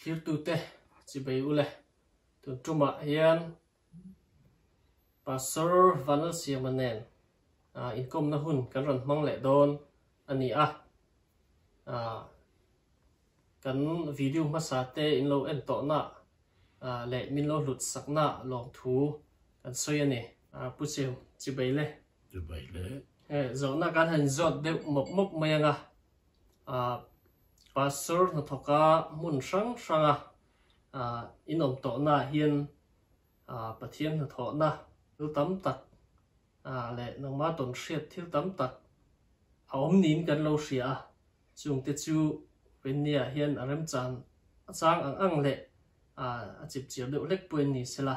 Thlirtute chibei ule tun tumah hian Pastor Vanlalsiama nen inkawmna hun kan rawn hmang leh dawn a ni a. Kan video hmasa te in lo en tawhna leh min lo hlut sakna lawmthu kan sawi a ni. Pu Siam chibei le. Chibei le. Zawhna kan han zawt deuh mawp mawp mai anga. Pastor hnathawka hmun hrang hranga in awm tawhna ah hian Pathian hnathawhna thil tam tak leh nangmah tawn hriat thil tam tak a awm niin kan lo hria a, chungte chu Wendy-ah hian a remchan a chang ang ang leh a chipchiar deuh hlek pawhin ni sela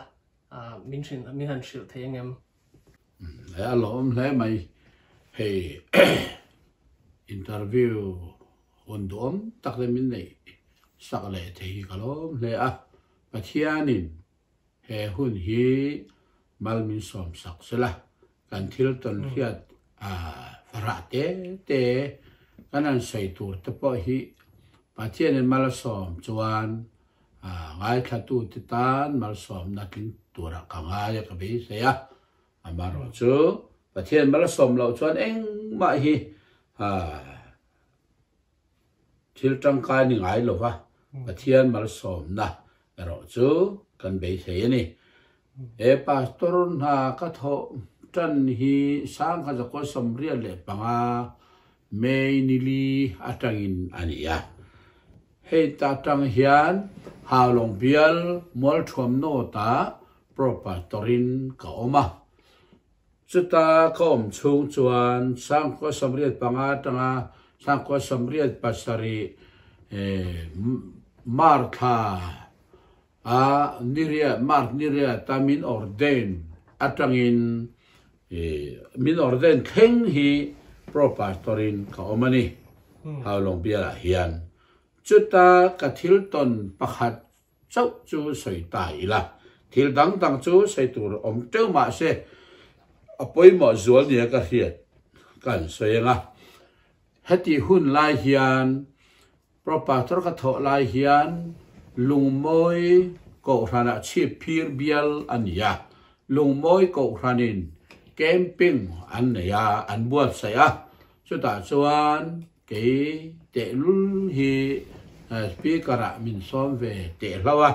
min min han hrilh thei ang em? He a lawm hle mai hei interview hun duhawm tak te min neih sak leh thei hi ka lawm hle a, Pathianin he hun hi mal min sawm sak sela kan thil tawn hriat farah te te kan han sawi tur te pawh hi Pathianin mal a sawm chuan ngaithlatute tan malsawmna tling turah ka ngai a, ka beisei a. Amaherawh chu Pathian mal a sawm loh chuan engmah hi thil tangkai ni ngai lo va, Pathian malsawmna erawh chu kan beisei a ni. He pastor hna ka thawh tan hi Sangha Zakua 95 May nili atangin a ni a. Hei ta tang hian Haulawng bial Mualthuam North-ah Pro Pastor-in ka awm a. Chuta ka awm chhung chuan 1995 atanga 1987 Mar thla a niriat March niriat a min ordain atangin min ordain thleng hi Pro Pastor in ka awm a ni Haulawng bialah hian. Chuta ka thil tawn pakhat chauh chu sawi ta ila, thil dang dang chu sawi tur awm teuh mah se a pawimawh zual nia ka hriat kan sawi ang a. Heti hun lai hian Pro Pastor ka thawh lai hian Lungmawi Kohhranah chhip phir bial a ni a, Lungmawi Kohhranin camping an nei a, an buatsaih a, chutah chuan kei tehlul hi Speaker-ah min sawm ve teh hlo a,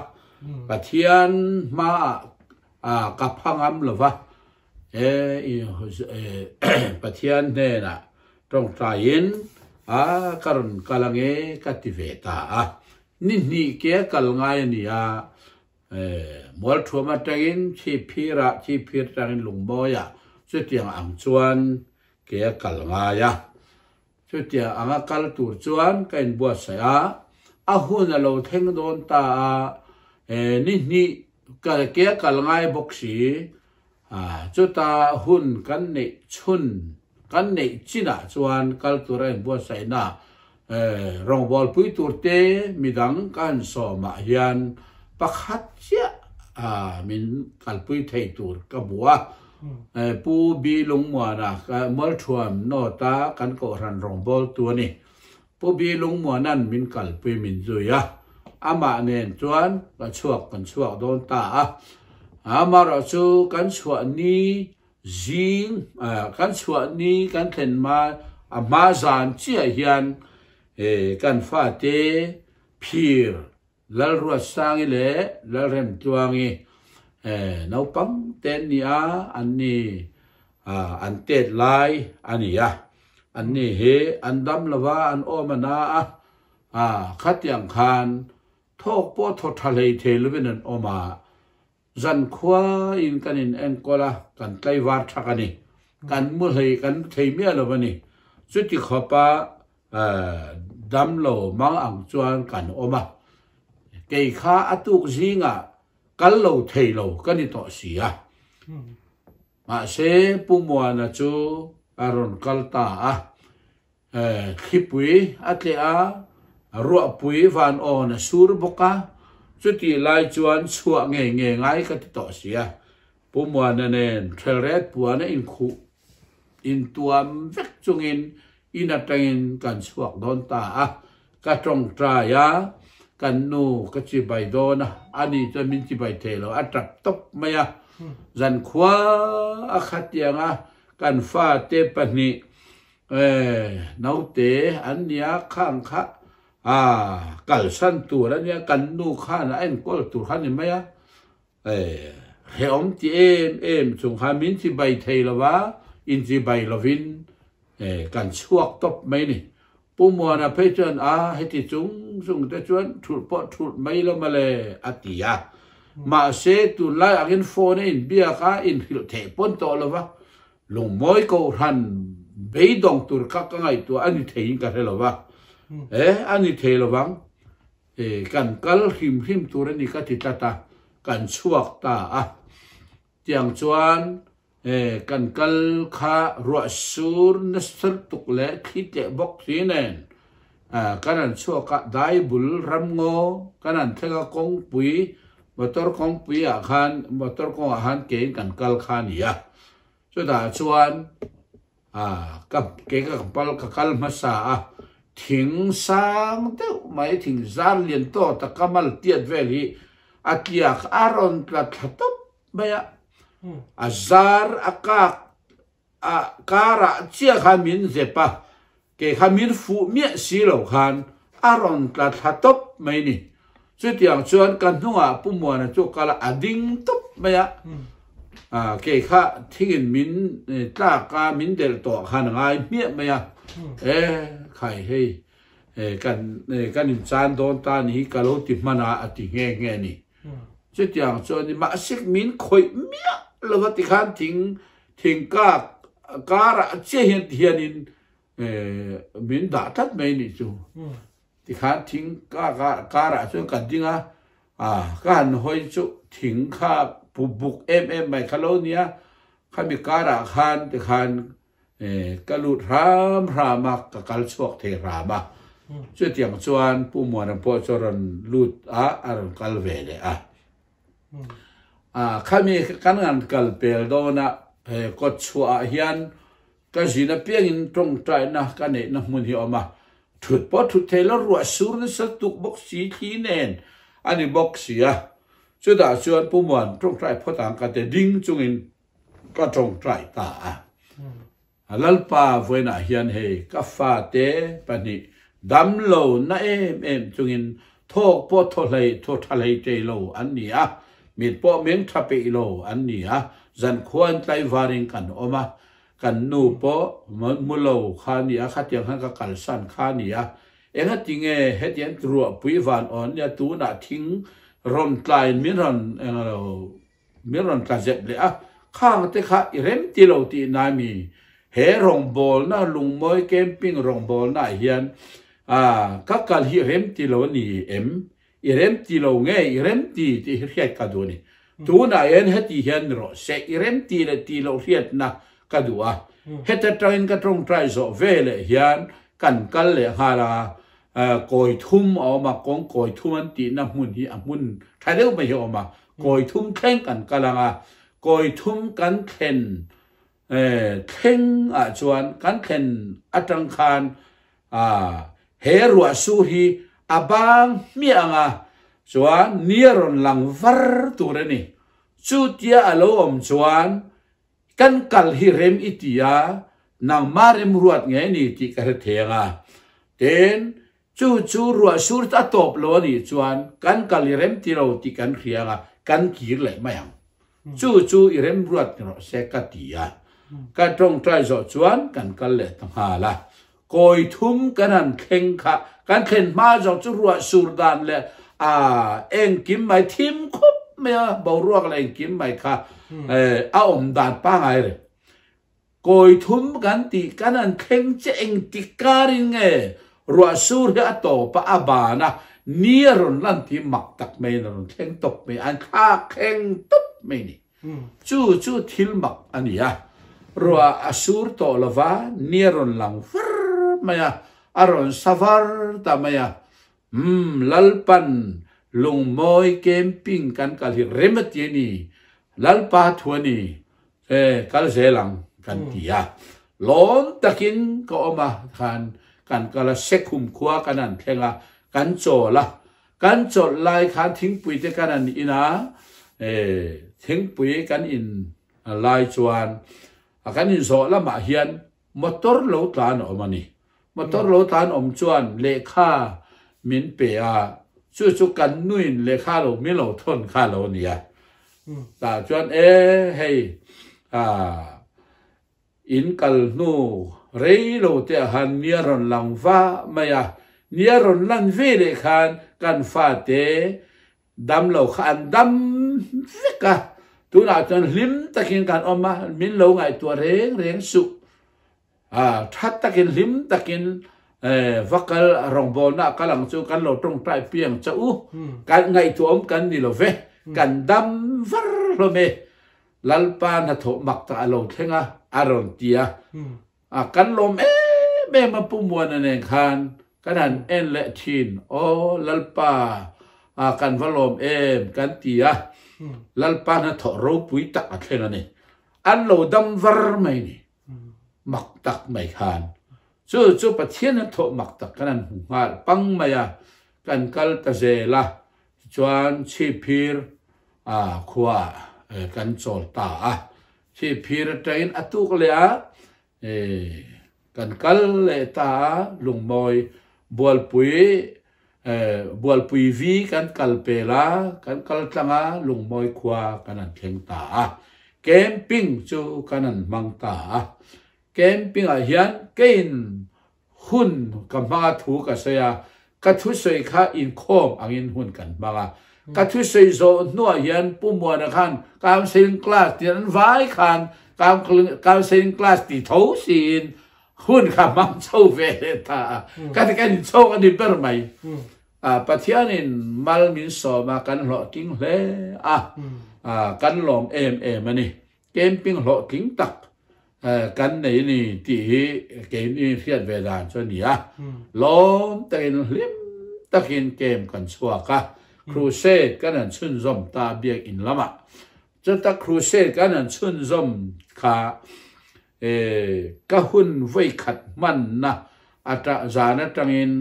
Pathian hmaah ka pha ngam lo va, Pathian hnenah tawngtaiin a ka rawn kal ange ka ti ve ta a. Ni hnih ke a kal ngai a ni a, Mualthuam atangin Chhipphirah, Chhipphir atangin Lungmawiah chutiang ang chuan ke a kal ngai a. Chutiang anga kal tur chuan ka inbuatsaih a, a hun a lo thleng dawn ta a, ni hnih ke a kal ngai bawk si, chuta hun kan neih chhun, kan neih chinah chuan kal tura inbuatsaihna rawngbawlpui turte midang ka han sawmah hian pakhat chiah min kalpui thei tur ka hmu a. Pu Bi Lungmuana Mualthuam North-a kan Kohhran rawngbawltu a ni. Pu Bi Lungmuana'n min kalpui min zui a, amah nen chuan ka chhuak kan chhuak dawn ta a. Amaherawh chu kan chhuah ni zing, kan chhuah ni kan thlen hma a hma zan chiah hian kan fate phir Lalruatsangi leh Lalremtluangi naupang te an ni a, an ni an tet lai a ni a, an ni hi an dam lo va, an awm a na a, khatiang khan thawk pawh thaw tha hlei thei lovin an awm a, Zankhuain kan in enkawl a, kan tlaivar thak a ni. Kan mu hlei, kan mu thei miah lo a ni. Chuti khawpa damlo mang ang chuan kan awm a. Kei kha a tuk zingah kal lo thei lo ka ni tawh si a. Mahse Pu Muana chu a rawn kal ta a. Thlipui a tleh a, ruahpui van awn a sur bawk a, chutih lai chuan chhuah ngei ngei ngai ka ti tawh si a. Pu Muana nen Thelret puan a inkhuh intuam vek chungin in atangin kan chhuak dawn ta a, ka tawngtai a. Kan nu ka chibai dawn a, ani chuan min chibai thei lo, a tap tawp mai a. Zankhua a khatiang a, kan fate pahnih naute an nia khang kha kalsan tur a nia, kan nu khan a enkawl tur kha a ni mai a. Hrehawm ti em em chung khan min chibai thei lo va, inchibai lovin kan chhuak tawp mai a ni. Pu Muana phei chuan, A, heti chung chung te chuan thulh pawh thulh mai lo mawle, a ti a. Mahse, tunlai angin phone a inbiak a, inhrilh theih pawn tawh lo va, lungmawi kohhran beidawng tur kha ka ngaihtuah a ni theiin ka hre lo va. E, a ni thei lo vang. E, kan kal hrim hrim tur a ni ka ti tlat a, kan chhuak ta a. Tiang chuan E, kan kal kha ruah sur nasa tuk leh thli tleh bawk si nen kan han chhuak a, Daibul ramngaw kan han thleng a, kawngpui, motor kawngpui ah khan, motor kawngah khan kein kan kal kha a ni a. Chutah chuan ka ke ka pal ka kal hmasa a, thing sang deuh mai, thing zar lian tawk tak ka mal tiat vel hi a tliak a rawn tla thla tawp mai a, a zar a kak a karah chiah khan min zep a, kei kha min fuh miah si lo khan a rawn tla thla tawp mai ni. Chutiang chuan ka hnungah Pu Muana chu kal a, a ding tawp mai a, kei kha thingin min tlak a, min delh tawh khan a ngai hmiah mai a, e khai hei kan kan inchan dawn ta ni hi ka lo ti hman a, a ti nghe nghe a ni. Chutiang chuan ni mahse min khawih miah lova tikhan thing thingkak karah chiah hian tihianin min dah tlat mai nih chu. Tikhan thing karah chuan ka ding a, ka han hawi chu thing kha pu buk em em mai kha lo nia, khami karah khan tikhan Ka lut hram hram a, ka kal chhuak thei hram a. Chutiang chuan Pu Muana pawh chu a rawn lut a, a rawn kal ve leh a. Khami kan han kal pel dawn a, he kawt chhuah ah hian ka zin apiangin tawngtaina ka neihna hmun hi a awm a. Thut pawh thut thei lo, ruah sur nasa tuk bawk si thli nen a ni bawk si a. Chutah chuan Pu Muan tawngtai phawt ang ka ti ding chungin Ka tawngtai ta a. Lalpa vawiinah hian hei ka fate pahnih damlo na em em chungin thawk pawh thaw hlei thaw tha hlei tei lo an ni a, mit pawh meng tha peih lo an ni a, zankhuan tlaivarin kan awm a, kan nu pawh mu lo kha a ni a, khatiang khan ka kalsan kha a ni a, engatinge hetiang ruahpui van awn nia tunah thing rawn tlaiin min rawn englo Min rawn tla zep leh a, khang te kha i rem ti lo tih nai mi? He rawngbawlna, lungmawi camping rawngbawlna ah hian ka kal hi rem ti lo a ni em? I rem ti lo nge i rem ti tih hi hriat ka duh a ni. Tunah hian heti hian ni rawh se, i rem ti leh ti loh hriatna ka duh a. Heta tangin ka tawngtai zawh ve leh hian kan kal leh nghal a, Kawi thum a awm a, kawng kawi thum an tihna hmun hi a hmun tha deuh mai hi a awm a, kawi thum thleng kan kal ang a, kawi thum kan thlen thleng ah chuan kan thlen atang khan he ruah sur hi a bang hmiah ang a, chuan ni a rawn lang var tur a ni. Chutia a lo awm chuan Kan kal hi rem i ti a, nangmah remruat nge ni tih ka hre thei ang a. Tin, chu chu ruah sur a tawp lo a nih chuan kan kal i rem ti lo tih kan hria ang a, kan kir leh mai ang. Chu chu i remruat ni rawh se ka ti a. Ka tawngtai zawh chuan kan kal leh ta nghal a. Kawi thum kan han thleng kha, kan thlen hma zawk chu ruah sur dan leh a engkim mai thim khup mai a, boruak leh engkim mai kha a awm dan pangai reng. Kawi thum kan tih kan han thleng che engtik karin nge ruah sur hi a tawp a, a ban a, ni a rawn lan tih mak tak maiin a rawn thleng tawp mai, an thlak thleng tawp mai a ni. Chu chu thil mak a ni a, ruah a sur tawh lo va, ni a rawn lang var mai a, a rawn sa var ta mai a. Umm, Lalpan lungmawi camping kan kal hi rem a ti a ni, Lalpa thu a ni, e, kal zel ang kan ti a. Lawm takin ka awm a, khan kan kal a, Sekhum khua kan han thleng a, kan chawl a. Kan chawlh lai khan thingpui te kan han in a, thingpui kan in lai chuan kan inzawh lamah hian motor lo tlan a awm a ni. Motor lo tlan awm chuan lehkha min pe a, chu chu kan nuin lehkha lo min lo thawn kha lo a ni a. Tah chuan e hei ah in kal hnu rei lo te ah khan nia rawn lang va mai a, nia rawn lan ve leh khan kan fate dam lo kha an dam vek a, tunah chuan hlim takin kan awm a, min lo ngaihtuah reng reng suh. A that takin hlim takin va kal rawngbawlna a kal ang chu kan lo tawngtai piang che u. Kan ngaihtuahawm kan ni lo ve, kan dam var hlawm e. Lalpa hnathawh mak tak a lo thleng a, a rawn ti a. A kan lawm em em a Pu Muana nen khan kan han en leh thin, Aw Lalpa, a kan va lawm em kan ti a. Lalpa hnathawh ropui tak a thleng a ni. An lo dam var mai ni. Mak tak mai khan chu chu Pathian a thawh mak tak khan an hmu nghal pang mai a, kan kal ta zel a, tichuan Chhipphir khua kan chawl ta a, Chhipphir atangin a tuk leh a, kan kal leh ta a, Lungmawi Bualpui Bualpui vi kan kal pel a, kan kal tlang a, Lungmawi khua kan han thleng ta a. Camping chu kan han hmang ta a. Camping ah hian keiin hun ka hmang a thu ka sawi a, ka thusawi kha inkhawm angin hun kan hmang a. Ka thusawi zawh hnuah hian Pu Muana khan counselling class tih an vai khan counselling class ti tho siin Hun kha hmang chho ve leh ta a, ka ti kan inchhawk a ni ber mai. Pathianin mal min sawm a, kan hlawhtling hle a, kan lawm em em a ni. Camping hlawhtling tak kan nei a ni tih hi keini hriat ve dan chu a ni a. Lawm takin hlim takin camp kan chhuak a, crusade kan han chhunzawm ta biakinn lamah. Chuta crusade kan han chhunzawm kha Ka hun vawikhat hmanna ata zan atangin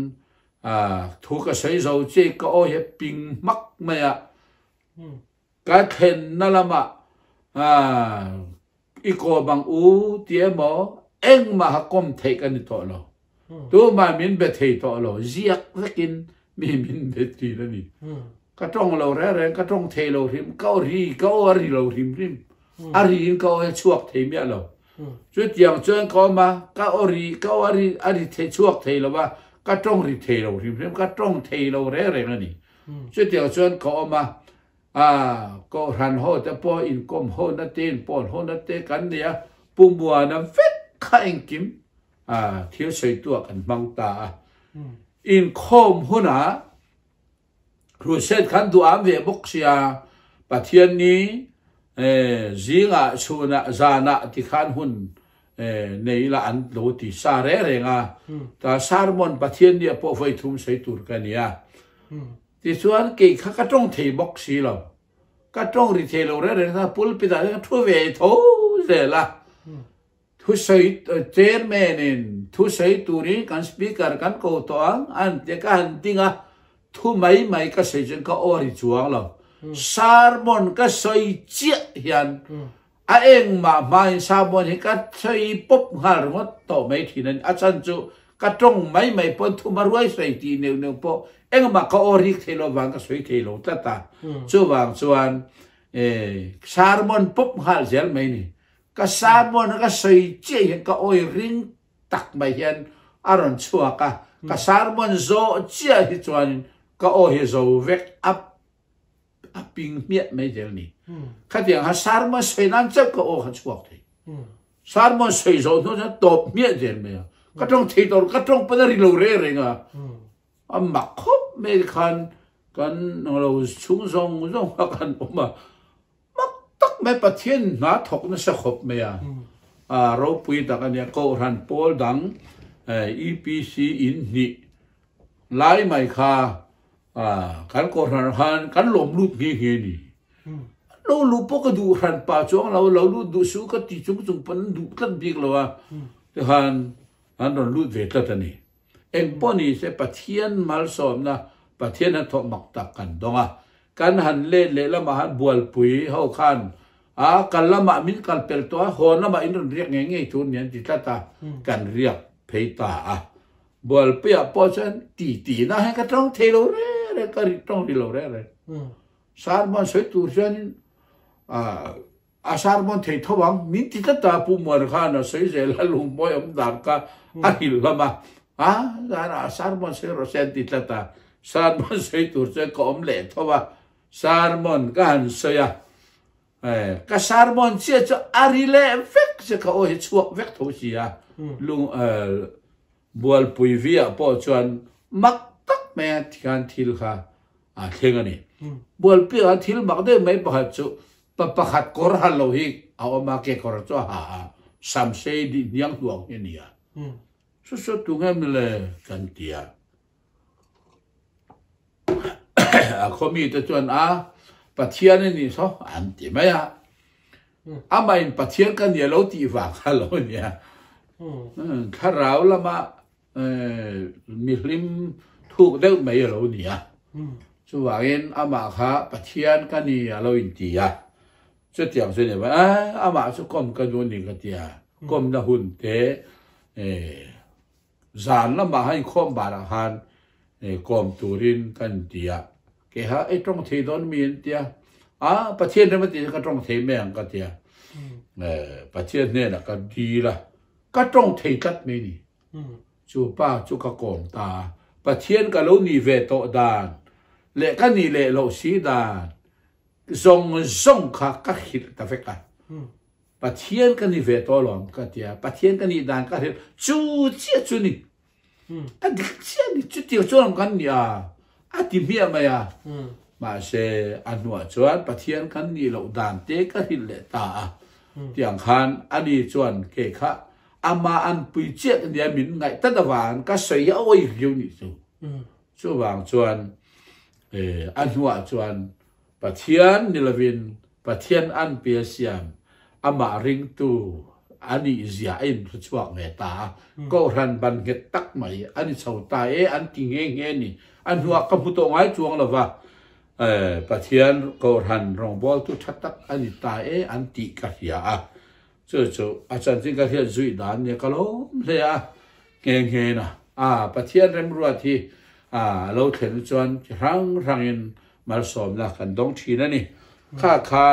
thu ka sawi zo che ka aw hi a ping hmak mai a, ka thlenna lamah i kawm ang u ti emaw engmah kha kawm theih ka ni tawh lo. Tumah min be thei tawh lo, ziak vekin mi min be thin a ni. Ka tawng lo reng reng, ka tawng thei lo hrim, ka aw ri, ka aw a ri lo hrim hrim. A ri in ka aw hi a chhuak thei miah lo. Chutiang chuan ka awm a, ka aw ri, ka aw a ri, a ri thei chhuak thei lo a, ka tawng ri thei lo hrim hrim, ka tawng thei lo reng reng a ni. Chutiang chuan ka awm a, ah, Kohhran ho te pawh inkawm ho na te, inpawl ho na te kan nei a, Pu Muana vek kha engkim, ah, thil sawitu ah kan hmang ta a. Inkhawm hunah, Crusade khan duh am ve bawk sia, Pathian ni zingah chhunah zanah ti khan hun nei ila an lo ti sa reng reng a, ta sermon Pathian ni ah pawh vawi thum sawi tur ka nia. Tichuan kei kha ka tawng thei bawk si lo, ka tawng ri thei lo reng reng a, pulpit ah hian ka thu ve tho zel a. Thusawi Chairman in thusawi turin kan Speaker kan ko tawh ang an ti a, ka han ding a, thu mai mai ka sawi chuan ka aw ri chuang lo. Sermon ka sawi chiah hian a engmah hmain sermon hi ka sawi pawp nghal ringawt tawh mai thin a ni. A chhan chu ka tawng mai mai pawn thuma ruai sawi tih neuh neuh pawh engmah ka aw rik thei lo vang ka sawi thei lo tlat a. Chuvang chuan sermon pawp nghal zel mai ni. Ka sermon a ka sawi chiah hian ka awi ring tak mai hian a rawn chhuak a, ka sermon zawh chiah hi chuanin ka aw hi zo vek a a ping hmiah mai zel ni. Khatiang kha sermon sawi nan chauh ka aw kha chhuak thei. Sermon sawi zawh hnu chuan tawp hmiah zel mai a. Ka tawng thei tawh lo, ka tawng pawn a ri lo reng reng a. A mak khawp mai khan kan lo chhung zawng zawng kha kan awm a. Mak tak mai Pathian hna thawk nasa khawp mai a, a ropui tak a nia. Kohhran pawl dang EPC in hnih lai mai kha kan kohhran khan kan lawm lut nghe nghe a ni. Lo luh pawh ka duh hran pah chuang lo, lo lut duh suh ka ti chung chung pawn an duh tlat bik lo a, tikhan an rawn lut ve tlat a ni. Engpawh ni se Pathian malsawmna Pathian hnathawh mak tak kan dawng a. Kan han let leh lamah han bualpui ho khan a kal lamah min kal pel tawh a, hawn lamah in rawn riak ngei ngei tur ni an ti tlat a, kan riak phei ta a. Bualpuiah pawh chuan ti ti na hian ka tawng thei lo reng reng, ka tawng ri lo reng reng. Sermon sawi tur chuanin a sermon thei tho ang, min ti tlat a, Pu Muan khan a sawi zel a, lungmawi awm dan kha a hrilh hlawm a, a zanah sermon sawi rawh se an ti tlat a, sermon sawi tur chuan ka awm leh tho a, sermon ka han sawi a, ka sermon chiah chu a ri leh vek che ka aw hi chhuak vek tho si a, lung bualpui viah pawh chuan mak tak mai a thian thil kha a thleng a ni. Bualpui ah thil mak deuh mai pakhat chu pa pakhat kawr ha lo hi a awm a, kekawr chu a ha a, sam sei dih hniang hnuang hi a ni a. Saw saw tu nge mile kan ti a. A khaw mite chuan a Pathian a nih saw an ti mai a. Amah in Pathian ka nia lo tih vang kha lo a nia. Thlarau lama mihlim thuk deuh mai a lo ni a. Chuvangin amah kha Pathian ka ni a lo inti a. Chutiang chu ni mai a, amah chu kawm ka duh a ni ka ti a. Kawmna hun te zan lamah khan inkhawm banah khan kawm turin ka inti a. Keiha i tawng thei dawn mi an ti a. A, Pathian rem a tih chu ka tawng thei mai ang ka ti a. Pathian hnenah ka dil a, ka tawng thei tlat mai ni. Chu pa chu ka kawm ta a, Pathian ka lo nih ve tawh dan leh ka nih leh loh si dan zawng zawng kha ka hrilh ta vek a. Pathian ka ni ve tawh alawm ka ti a, Pathian ka nih dan ka hrilh chu chiah chu ni. A dik chiah ni, chutiang chuan kan ni a, a ti hmiah mai a. Mahse, a hnuah chuan Pathian kan nih loh dan te ka hrilh leh ta a. Tiang khan ani chuan kei kha amah an pui chiah ka nia min ngaih tlat avangin ka sawi hi a awih riau nih chu. Chuvang chuan a hnuah chuan Pathian ni lovin Pathian an pe siam amah ringtu a nih zia a inhre chhuak ve ta a, Kohhran ban nghet tak mai a ni chho ta e an ti nghe nghe ni. A hnuah ka hmu tawh ngai chuang lo va, Pathian Kohhran rawngbawltu tha tak a ni ta e an tih ka hria a, chu chu a chanchin ka hriat zuih dan nia ka lawm hle a, nghe nghe na a Pathian remruat hi a lo thlen chuan chi hrang hrangin Malsawmna kan dawng thin a ni. Kha kha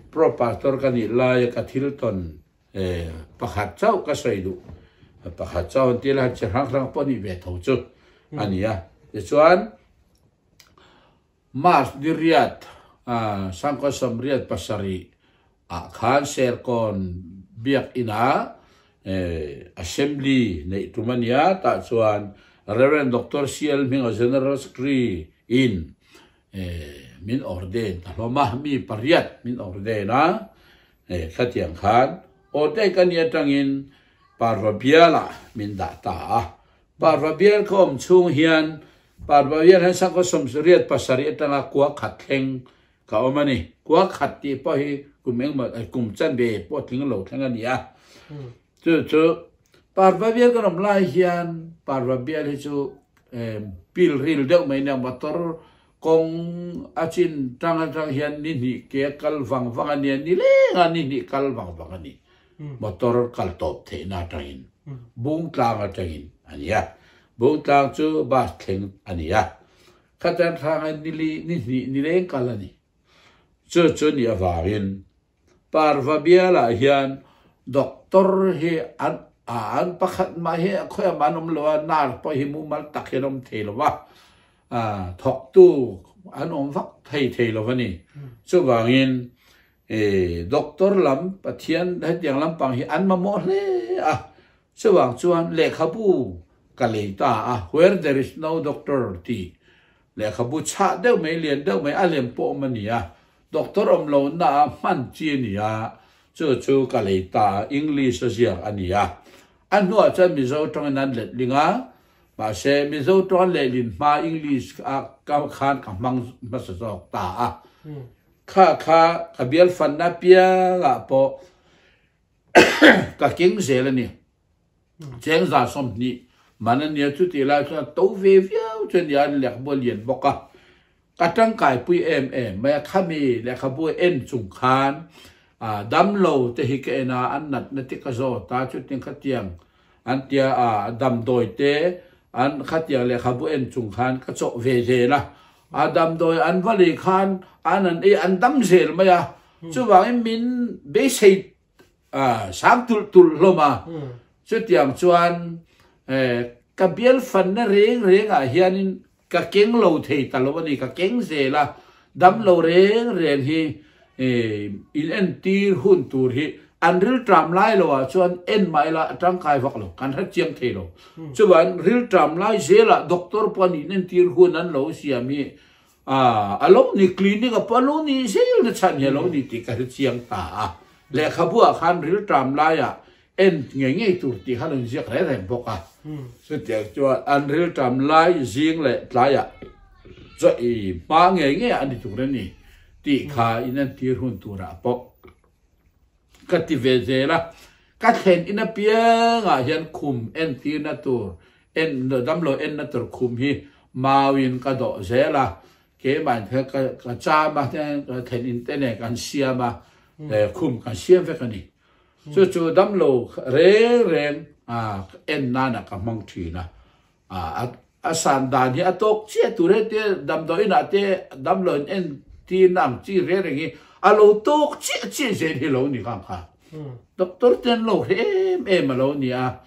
Pro Pastor ka nih laia ka thil tawn pakhat chauh ka sawi duh. Pakhat chauh an ti la, chi hrang hrang pawh nih ve tho chu a ni a. Tichuan, March ni riat, sangkhaw sawmriat pasarih ah khan Serkawn biakinn-ah Assembly neih tum a nia, tah chuan Rev. Doctor CL Hminga General Secretary in min ordain ta hlawm a, mi pariat min ordain a, khatiang khan ordain ka nih atangin Parva bialah min dah ta a. Parva bial ka awm chhung hian Parva bial hian sangkhaw sawmsariat pasarih atanga kua khat thleng Ka awm a ni. Kua khat tih pawh hi kum engmaw kum chanve pawh tling lo thleng a ni a. Chu chu Parva bial kan awm lai hian Parva bial hi chu pil ril deuh mai nia motor kawng a chin tang atang hian ni hnih ke kal vang vang a nia ni leng a ni hnih kal vang vang a ni. Motor kal tawp theihna atangin Bungtlang atangin a ni a. Bungtlang chu bus thleng a ni a. Khatan hranga nili ni hnih ni leng kal a ni. Chu chu ni avangin Parva bialah hian doctor hi an a an pakhat mah hi khawiah mah an awm lo a, nurse pawh hi mumal tak hian awm thei lo va, thawktu an awm vak thei thei lo a ni. Chuvangin doctor lam Pathian hetiang lampang hi an mamawh hle a, Chuvang chuan lehkhabu ka lei ta a, Where there is no doctor tih lehkhabu chhah deuh mai, lian deuh mai, a lem pawh awm a ni a, doctor awm lohna ah hman chi a ni a, chu chu ka lei ta a, English a ziak a ni a. A hnuah chuan Mizo tawngin an letling a, mahse Mizo tawng an lehlin hma English a ka khan ka hmang hmasa zawk ta a. Kha kha ka bial fanna piangah pawh Ka keng zel a ni. Cheng za 20 man a nia chutih lai chuan a to ve viau viau chu a nia, an lehkhabu a lian bawk a, ka tangkaipui em em mai a, khami lehkhabu en chung khan damlo te hi ka en a, an natna te ka zawt a, chutiang khatiang an tia a, damdawi te an khatiang lehkhabu en chung khan ka chawh ve zel a, a damdawi an va lei khan an an ei an dam zel mai a, chuvangin min beisei sang tulh tulh hlawm a, chutiang chuan ka bial fanna reng reng ah hianin ka keng lo thei ta lo a ni, ka keng zel a, dam lo reng reng hi in entir hun tur hi an rilṭam lai lo ah chuan en mah ila a tangkai vak lo, kan hre chiang thei lo. Chuan rilṭam lai zelah doctor pawh an in entir hun an lo siam hi A lo ni clinic a pawh a lo ni zel na chhan hi a lo ni tih ka hre chiang ta a. Lehkhabu ah khan rilṭam laiah en ngei ngei tur tih kha an ziak reng reng bawk a. Chutiang chuan an rilṭam lai zing leh tlaiah chaw i hma ngei ngei ah a ni tur a ni tih kha in entir hun turah pawh ka ti ve zel a. Ka thlen in apiangah hian khum entirna tur En damlo enna tur khum hi mauin ka dawh zel a, keimah in ka ka cham a, ka thlen in te nen kan siam a, khum kan siam vek a ni. Chu chu damlo reng reng en nana ka hmang thin a, a san dan hi a tawk chiah tur he damdawi inah te damlo in en tirna ang chi reng reng hi a lo tawk chiah chiah zel hi lo ni khang kha. Doctor te an lo hre em em a lo ni a,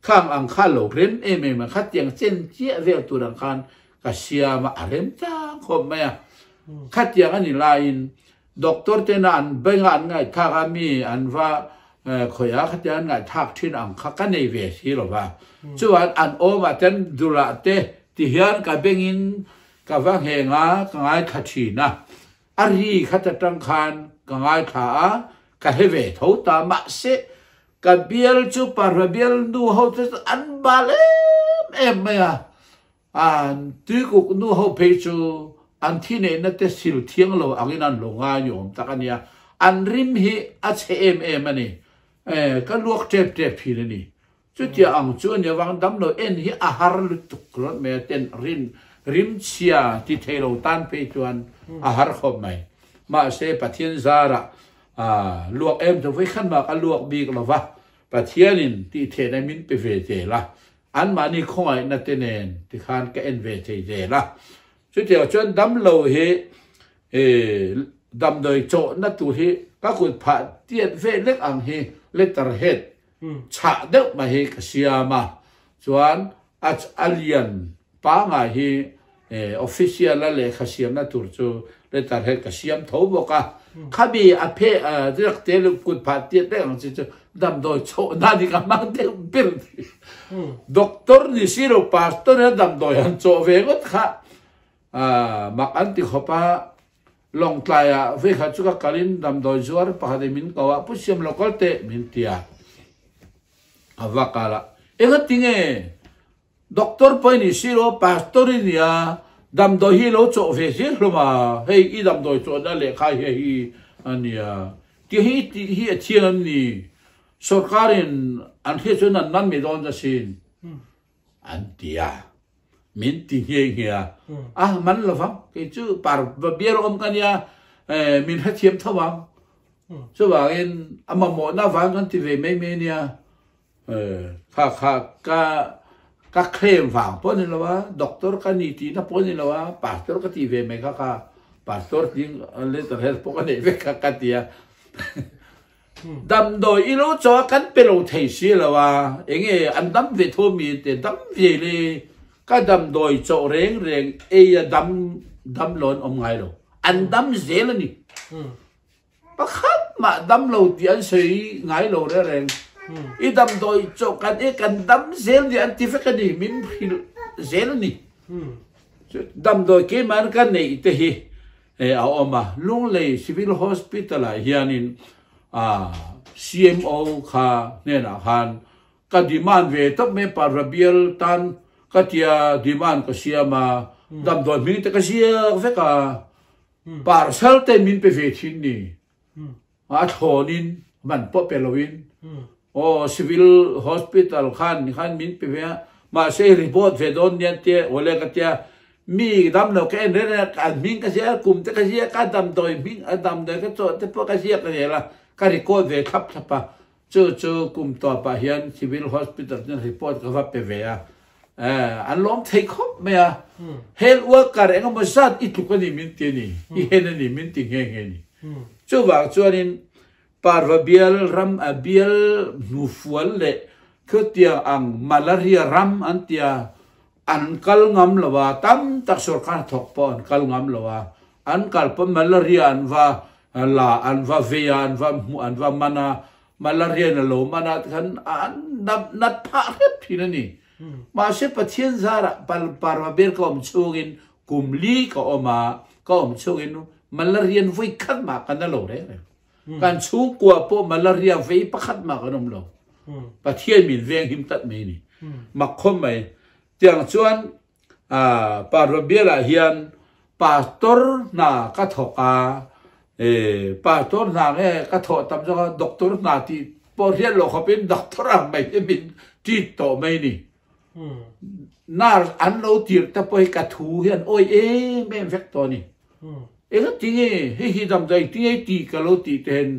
Khang ang kha lo rem em em a, khatiang chen chiah vel tur ang khan ka siam a, a rem tlang khawp mai a. Khatiang a ni laiin doctor tena an benga an ngaihthlak a, mi an va khawih a, khatiang an ngaihthlak thin ang kha ka nei ve si lo va. Chuan an awmah te an dulah te tihian ka bengin ka va ngheng a, ka ngaithla thin a. A ri khat atang khan ka ngaithla a, ka hre ve tho ta mahse Ka bial chu parva bial nu ho te chu an bal em em mai a, an tuikuk nu ho phei chu an thi neihna te sil thiang lo angin an lo ngai ni awm tak a nia, an rim hi a chhe em em a ni, ka luak tep tep thin a ni. Chutia ang chu a nia vang damlo en hi a har lutuk rawt mai a, ten rin rim chhia ti thei lo tan phei chuan a har khawp mai. Mahse Pathian zarah A luak em chu vawikhat mah ka luak bik lo va, Pathianin tih theihna min pe ve zel a, anmahni khawngaihna te nen tikhan ka en ve thei zel a. Chutiang chuan damlo hi damdawi chawhna tur hi ka kut phah tiat ve lek ang hi letter head chhah deuh mai hi ka siam a, chuan a lian Pangai hi official a lehkha siamna tur chu letter head ka siam tho bawk a, khami a phe riak te leh kut phah tiat reng ang chi chu damdawi chawhna ni ka hmang deuh ber ni. Doctor ni si lo pastor hian damdawi han chawh ve ngawt kha mak an ti khawp a, Lawngtlai ah vekhat chu ka kal in damdawi zuar pakhat in min ko a, Pu Siam lo kal teh min ti a, a va kal a, Engatinge? Doctor pawh i ni si lo, Pastor i nia, damdawi hi lo chawh ve zel hlawm a, hei i damdawi chawhna lehkha hi hi a nia, tih hi i tih hi a thiang em ni? Sorkarin an hriat chuan an man mai dawn asin, an ti a, min ti nghe nghe a, a man lo vang, kei chu par bial awm ka nia, min hrethiam tho ang, chuvangin a mamawhna vang kan ti ve mai mai a nia. Kha kha ka ka claim vang pawh ni lo a, doctor ka ni tihna pawh ni lo a, pastor ka tih ve mai kha kha pastor tling letter head pawh ka neih vek kha ka ti a. Damdawi i lo chaw a kan pe lo thei si lo a, enge an dam ve tho mi te dam ve le ka damdawi chawh reng reng ei a dam dam lo an awm ngai lo, an dam zel a ni. Pakhat mah dam lo tih an sawi ngai lo reng reng. I damdawi chawh kan e kan dam zel ni an ti vek a ni, min hrilh zel a ni. Damdawi keimah ka neih te hi a awm a, Lunglei Civil Hospital ah hianin CMO kha hnenah khan ka demand ve tawp mai, Parva bial tan ka tia demand ka siam a, damdawi hming te ka ziak vek a. Parcel te min pe ve thin ni. A thlawn in man pawh pe lo in. Aw civil hospital khan khan min pe ve a. Mahse i report ve dawn nia tia awle ka tia mi damlo ka en reng a, an hming ka ziak a, kum te ka ziak a, damdawi hming a damdawi ka chawh te pawh ka ziak zel a, ka record ve thlap thlap a. Chu chu kum tawpah hian Civil Hospital chuan report ka va pe ve a, an lawm thei khawp mai a. Health worker eng emaw zat i tluk a ni min ti a ni, i hen a ni min ti nghe nghe a ni. Chuvang chuanin Parva bial ram a bial hnufual leh khutiang ang malaria ram an tia an kal ngam lo a, tam tak sorkar thawk pawh an kal ngam lo a, an kal pawh malaria an va la an va vei a, an va hmuh an va man a, malaria in a lo man a tikhan an nat phah hrep thin a ni. Mahse Pathian zarah Parva bial ka awm chhungin kum li ka awm a, ka awm chhungin malaria in vawi khat mah ka na lo reng reng. Kan chhungkua pawh malaria vei pakhat mah kan awm lo. Pathian min veng him tlat mai ni. Mak khawm mai. Tiang chuan Parva bial ah hian pastor hna ka thawk a, pastor hna nge ka thawh tam zawk a, doctor hna tih pawh hriat loh khawpin doctor ang mai hi min treat tawh mai ni. Nurse an lo tirh te pawh hi ka thu hian awi em em vek tawh a ni. Eng tinge hei hi damdawi eng tinge tih ka lo tih te hian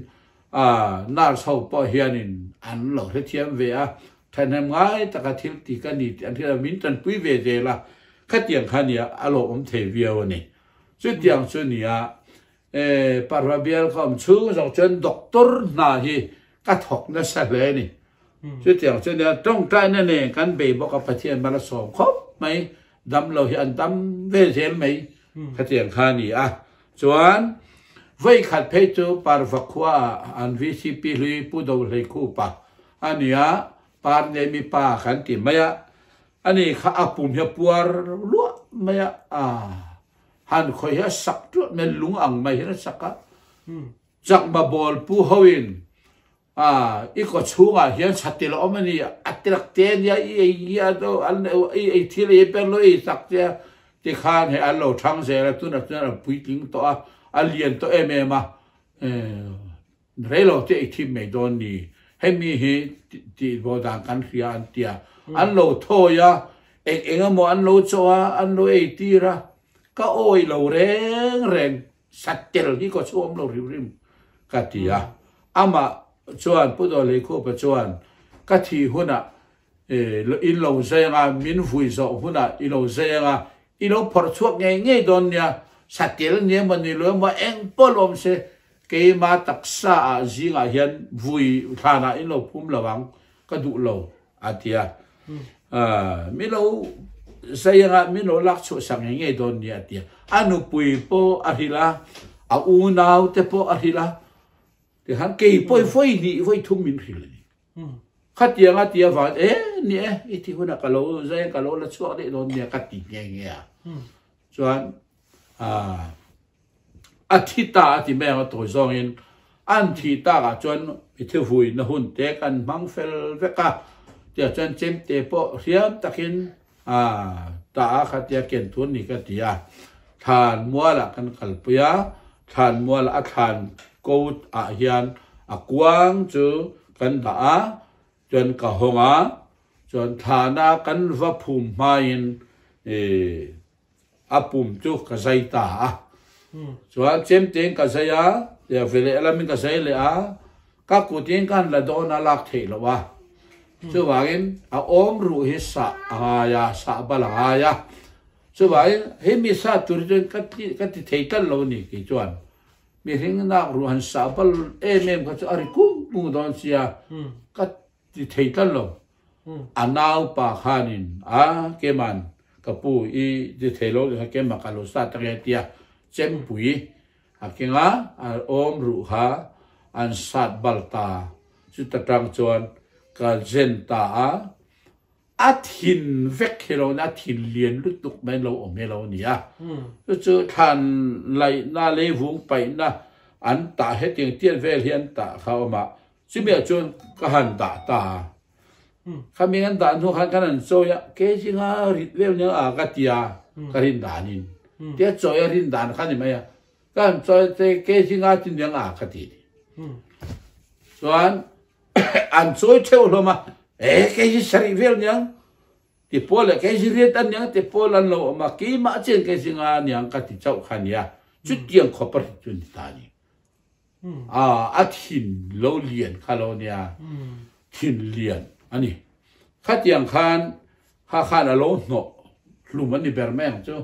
nurse ho pawh hianin an lo hrethiam ve a, thahnem ngai taka thil ti ka ni tih an hriat a, min tanpui ve zel a, khatiang kha nia a lawmawm thei viau a ni. Chutiang chu nia Parva bial ka awm chhung zawng chuan doctor hna hi ka thawk nasa hle a ni. Chutiang chu nia tawngtaina nen kan bei bawk a Pathian mal a sawm khawp mai. Damlo hi an tam ve zel mai khatiang kha a ni a. Chuan vawikhat phei chu Parva khua ah an VCP hlui Pu Dohleikhupa a ni a, Par Nemi pa kan ti mai a, ani kha a pum hi a puar luah mai a, han khawi hi a sak tuah mai a, lung ang mai hian a sak a. Chakma bawl pu hoin A, i kaw chhungah hian chhatil a awm a ni, a tirek te a nia, i ei a do, an i ei thil ei ber lo ei sak che a, tikhan hei an lo thang zel a, tunah chuan a puitling tawh a, a lian tawh em em a, rei lo te ei thim mai dawn ni, hemi hi tih bo dan kan hria an ti a, an lo thawi a, eng eng emaw an lo chawh a, an lo ei tir a, ka awi lo reng reng. Satel hi ka chhuam lo hrim hrim ka ti a, amah chuan Pu Dawlheikhupa chuan ka thih hunah in lo zai anga, min vui zawh hunah i lo zai anga, i lo phawrh chhuak ngei ngei dawn nia, satel ni emaw ni lo emaw eng pawh lo awm se, keima taksa ah zingah hian vui thlanah in lo phum lo ang, ka duh lo a ti a, mi lo zai anga min lo lak chhuah sak ngei ngei dawn nia a ti a, a nupui pawh a hrilh a, a unau te pawh a hrilh a, tikhan kei pawh i vawi hnih vawi thum min hrilh a ni. Khatiang a ti avang e ni e i ti hunah ka lo zai ka lo la chhuak daih dawn nia ka ti nghe nghe a, chuan A thi ta a ti mai ang a tawi zawngin an thih takah chuan i thi vuina hun te kan hmang fel vek a, tiah chuan chemte pawh hriam takin a ta a kha tia ken tur ni ka ti a, thlan mualah kan kalpui a, thlan mualah a thlan coat ah hian a kuang chu kan dah a, chuan ka hawng a, chuan thlana kan va phum hmain ih A pum chu ka zai ta a. Chuan chemtein ka zai a, ve leh lamin ka zai leh a, ka kutin ka han la dawn a lak theih loh a. Chuvangin a awm ruh hi sah a ngai a, sah bal a ngai a. Chuvangin hei mi sah tur hi chuan ka ti ka ti thei tlat lo a ni kei chuan. Mihring nak ruh han sah bal em em kha chu a ri kung kung dawn sia, ka ti thei tlat lo. A naupa khanin a keman ka pu i ti thei lo kha kema ka lo sa tak e tia chempui a kenga a awm ruh kha an sat bal ta chuta tang chuan ka zen ta a a thin vek hi lo a thin lian lutuk mai lo awm hi lo ni a chu chu thlan laihna leivung paihna an tah hetiang tiat vel hi an tah kha awm a Chumi ah chuan ka han dah ta a, khami an dah hnu khan kan han chawi a, kei zinga rit vel nia a ka ti a, ka rin danin tia chawi a rin dan kha ni mai a, ka han chawi a te kei zinga ti niang a ka ti ni. Chuan an chawi theuh hlawm a, e kei hi sarih vel niang. Ti pawl leh kei ziriat an niang ti pawl an lo awm a, keimah chian kei zinga niang ka ti chauh kha nia, chutiang khawp a hrit chu ni ta ni. A, a thin lo lian kha lo nia, thin lian a ni. Khatiang khan kha khan a lo hnawh hlum a ni ber mai ang chu.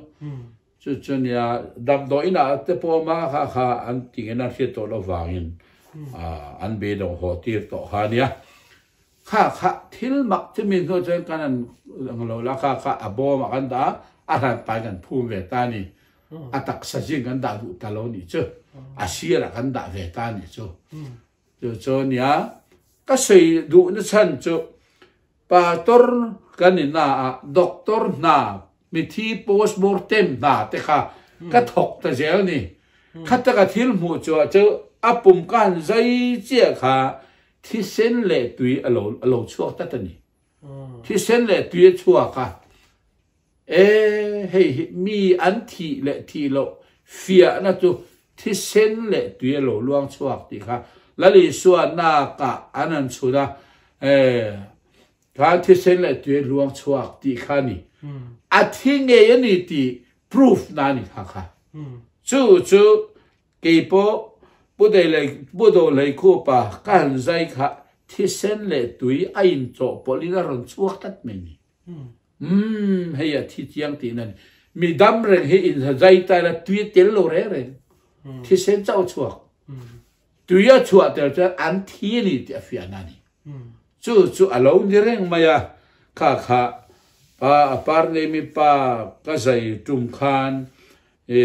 Chu chu nia, damdawi inah te pawh awm a, kha kha an tingin an hriat tawh loh vangin an beidawng haw tir tawh kha nia. Kha kha thil mak chu mi hnu chuan kan an ang lo la, kha kha a bawm ah kan dah a, a hran pai kan phum ve ta a ni. A taksa zing kan dah duh ta lo nih chu, a sir ah kan dah ve ta nih chu. Chu chu nia, ka sawi duh na chhan chu pastor kan ni na ah doctor hna mithi post mortem hna te kha ka thawk ta zel ni. Khataka thil hmuh chu ah chu a pum ka han zai chiah kha Thisen leh tui a lo a lo chhuak tlat a ni. Thisen leh tui a chhuak a, e hei hi mi an thih leh thih loh fiahna chu thisen leh tui a lo luang chhuak tih kha Lal Isua nakah an han chhun a, e khan thisen leh tui a luang chhuak tih kha a ni. A thi ngei a ni tih proof na a ni kha kha. Chu chu Kei pawh Pu Deilei Pu Dohleikhupa ka han zai kha thisen leh tui a inchawhpawlh in a rawn chhuak tlat mai ni. Umm hei a thi chiang tih na ni. Mi dam reng hi in zai ta ila tui a tel lo reng reng. Thisen chauh a chhuak. Tui a chhuah tel chuan an thi a ni tih a fiah na ni. Chu chu a lo ni reng mai a, kha kha pa a par nei mi pa ka zai tum khan E,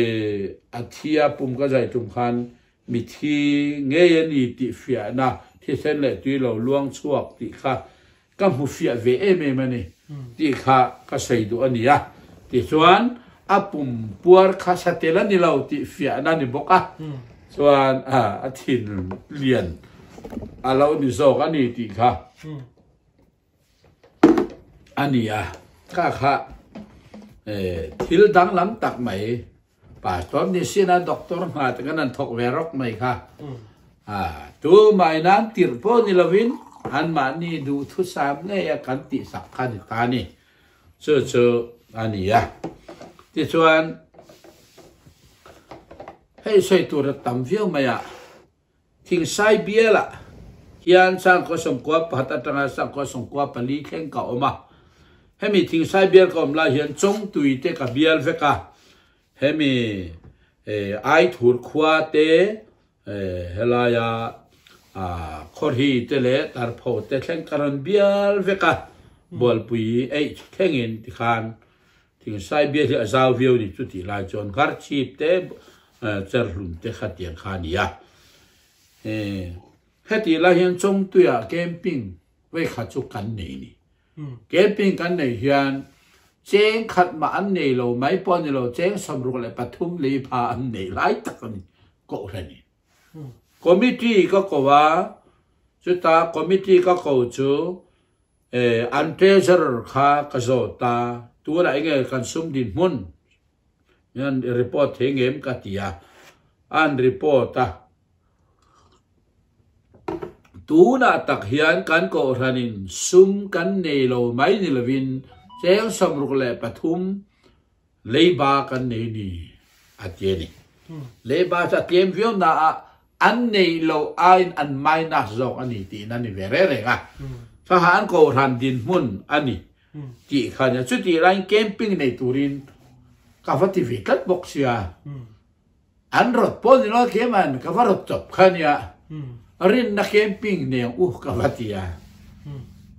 a thi a pum ka zai tum khan mithi ngei a ni tih fiahna thisen leh tui lo luang chhuak tih kha ka hmu fiah ve em em a ni tih kha ka sawi duh a ni a. Tichuan a pum puar kha satel a ni lo tih fiahna a ni bawk a, chuan a thin lian a lo ni zawk a ni tih kha. A ni a, kha kha thil danglam tak mai pastor ni sin a doctor hna te khan an thawk ve rawk mai kha. Tumah in an tirh pawh ni lovin anmahni duhthusam ngei a kan tihsak kha ni ta a ni. Chu chu a ni a. Tichuan hei sawi tur a tam viau mai a. Thingsai bialah hian sangkhaw sawmkua pakhat atanga sangkhaw sawmkua pali thleng ka awm a. Hemi Thingsai bial ka awm lai hian Chawngtui te ka bial vek a, hemi Aithur khua te helaia Khawrhi te leh Tarpho te thleng ka rawn bial vek a, Bualpui eih thlengin tikhan Thingsai bial hi a zau viau ni chu tih lai chuan Ngharchhip te Cherhlum te kha tiang kha a ni a. Hetih lai hian Chawngtuiah camping vei khat chu kan nei ni. Camping kan nei hian cheng khat mah an nei lo mai pawh a ni lo, cheng 63 lei pha an nei lai tak a ni Kohhran in. Committee ka ko a, chuta committee ka ko chu E, an treasurer kha ka zawt a, tunah enge kan sum dinhmun an report thei ngem ka ti a, an report a. Tunah tak hian kan kohhranin sum kan nei lo mai ni lovin cheng 63 Leiba kan nei ni a ti a ni. Leiba chu a tlem viau na ah an nei lo aiin an minus zawk a ni tiin a ni ve reng reng a. Khaha an kohhran dinhmun a ni tih kha a nia. Chutih laiin camping nei turin ka va ti ve tlat bawk sia. An rawt pawh ni lo tlem an ka va rawt chawp kha nia. Rinna camping nei ang u ka va ti a.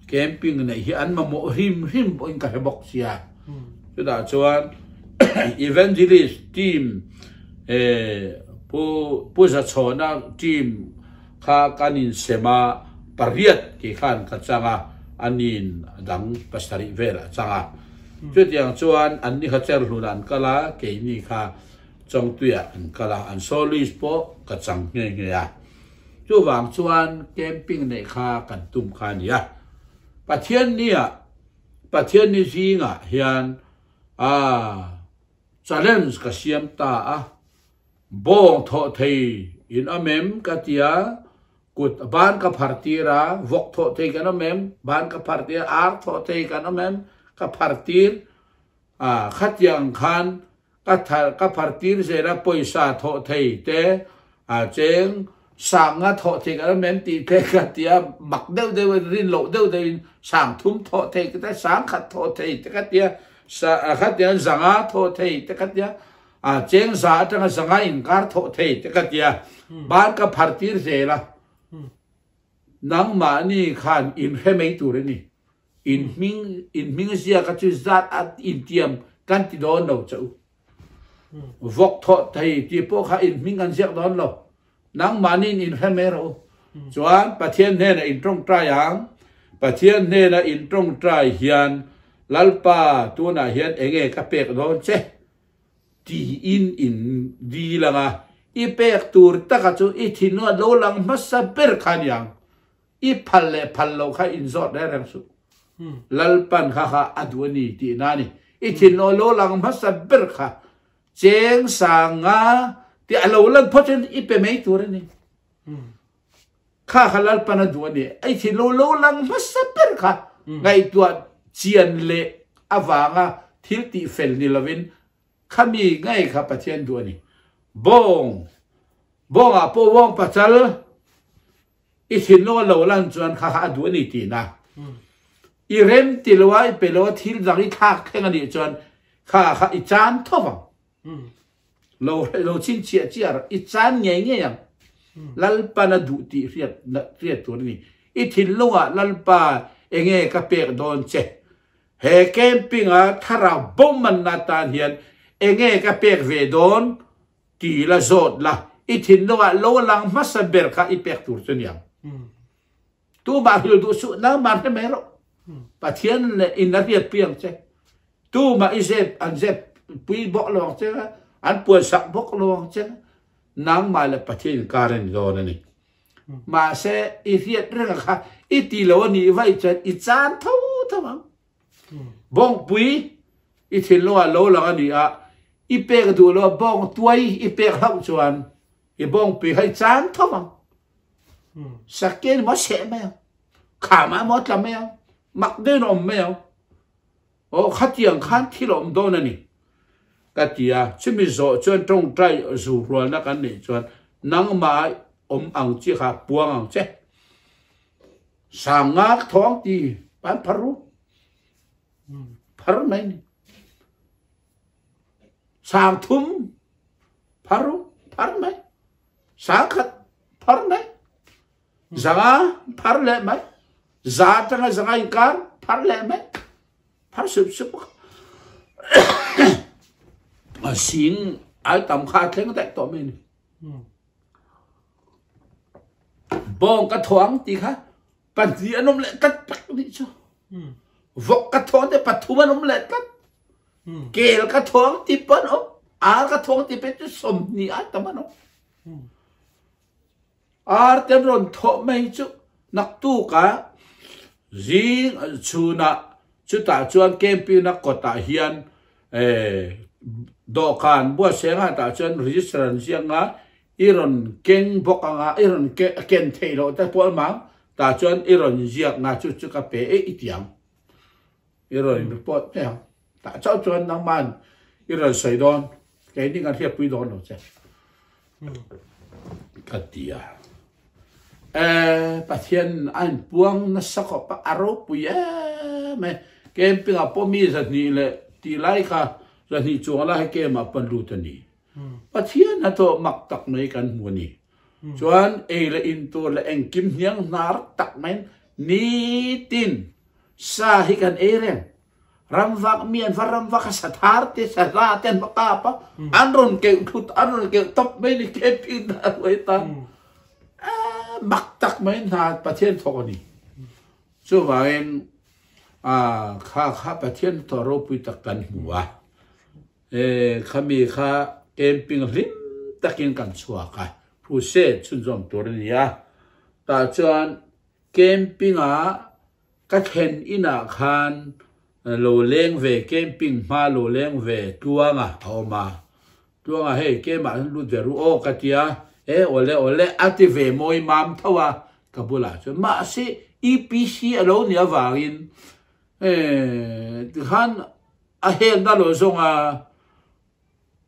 Camping neih hi an mamawh hrim hrim pawhin ka hre bawk sia. Chutah chuan Evangelist team Pu Pu Zachhawna team kha kan insem a, pariat kei khan ka chang a, aniin a dang pasarih vel a chang a. Chutiang chuan anni kha Cherhlunah an kal a, keini kha Chawngtuiah an kal a, an soloist pawh ka chang nghe nghe a. Chuvang chuan camping neih kha kan tum kha a ni a. Pathianniah, Pathianni zingah hian a challenge ka siam ta a, bawng thawh thei in awm em ka ti a, kut ban ka phar tir a, vawk thawh thei kan awm em, ban ka phar tir a, ar thawh thei kan awm em? ka phar tir a, khatiang khan ka thar ka phar tir zel a, pawisa thawh thei te a cheng sang nga thawh thei kan awm em tih te ka ti a, mak deuh deuh in rin loh deuh deuh in sang thum thawh thei ka ti a, sang khat thawh thei te ka ti a, khatiang zanga thawh thei te ka ti a, a cheng za atanga zanga inkar thawh thei te ka ti a, ban ka phar tir zel a. Nangmahni khan in hre mai tur a ni. In hming, in hming ziaka chu zat a intiam kan ti dawn lo che u. Vawk thawh thei tih pawh kha in hming kan ziak dawn lo. Nangmahniin in hre mai rawh u. Chuan Pathian hnenah in tawngtai ang. Pathian hnena in tawngtai hian Lalpa tunah hian enge ka pek dawn che? Tiin in dil ang a, i pek tur taka chu i thinlung a lo lang hmasa ber kha a ni ang. I phal leh phal loh kha in zawt reng reng suh. Lalpan kha kha a duh a ni tihna a ni. I thinlung a lo lang hmasa ber kha cheng sanga tih a lo lan phawt chuan i pe mai tur a ni. Kha kha Lalpan a duh a ni. I thinlung lo lang hmasa ber kha ngaihtuah chian leh avanga thil tih fel ni lovin khami ngei kha Pathian duh a ni. Bawng, bawngah pawh bawng pachal i thinlung a lo lan chuan kha kha a duh a ni tihna. I rem ti lo a, i pe lo a, thil dang i thlak thleng a nih chuan kha kha i chan tho vang. Lo lo chhinchhiah chiah rawh, i chan ngei ngei ang. Lalpan a duh tih hriat hriat tur a ni. I thinlungah Lalpa enge ka pek dawn che? He camping-a thlarau bomanna atan hian enge ka pek ve dawn ti la zawt la, i thinlungah lo lang hmasa ber kha i pek tur chu niang. Tumah hrilh duh suh, nangmah hre mai rawh. Pathian leh in a riat pui ang che. Tumah i zep, an zep pui bawk lo ang che, an puansak bawk lo ang che. Nangmah leh Pathian inkar a ni dawn a ni. Mahse, i hriat reng a kha, i ti lo a nih vaih chuan i chan tho tho ang. Bawngpui i thinlungah lo lang a ni a, i pek duh lo a bawngtuai i pek hlauh chuan i bawngpui kha i chan tho ang. Saken maw seh mai ang, kham ah maw tla mai ang, mak deuhin a awm mai ang. Aw khatiang khan thil a awm dawn a ni ka ti a, chumi zawh chuan tawngtai zu rualna kan neih chuan nangmah awm ang chi kha puang ang che. Sanga ka thaw ang ti an phar ru. Phar mai ni. Sang thum phar ru, phar mai. Sangkhat phar mai. Zanga phar leh mai. Za atanga zanga inkar phar leh mai. Phar sup sup. A sing ai tam kha thleng daih tawh mai ni. Bawng ka thuang ti kha pahnih an awm leh tlat tak nih chu. Vok ka thuang te pathum an awm leh tlat. Kel ka thuang ti pawh an awm. Ar ka thuang ti pe chu 20 ai tam an awm. Ar te an rawn thawh mai chu naktukah zing chhunah chutah chuan camping-na kawtah hian dawhkan buatsaih tah chuan register an ziak nga i rawn keng bawk anga i rawn ken theih loh te pawh amang tah chuan i rawn ziak nga chu chu ka pe e i ti ang. I rawn in report mai ang. Tah chauh chuan nangman i rawn sawi dawn, keini kan hriatpui dawn lo che. Ka ti a. E, Pathian a inpuang nasa khawp a, a ropui em e. Camping ah pawh mi 200 leh tih lai kha 200 chuang lai hi camp ah pawh an lut a ni. Pathian hnathawh mak tak mai kan hmu a ni. Chuan ei leh in tur leh engkim hniang hnar tak maiin nitin Sa hi kan ei reng. Ramvak mi an va ramvak a sathar te sahla te an va kap a. An rawn keuh thut an rawn keuh tawp mai ni camping na a ruai ta. Mak tak mai hna Pathian thawk a ni. Chuvangin kha kha Pathian thawh ropui tak kan hmu a. Khami kha camping hlim takin kan chhuak a. Crusade chhunzawm tur a ni a. Tah chuan Camping-a ka thlen inah khan lo leng ve, camping hma lo leng ve Tluanga a awm a. Tluanga hei keimah hian lut ve ru aw ka ti a, e awle awle a ti ve mawi mam tho a ka bulah chuan. Mahse EPC a lo nih avangin. Tikhan a helna lo zawng a,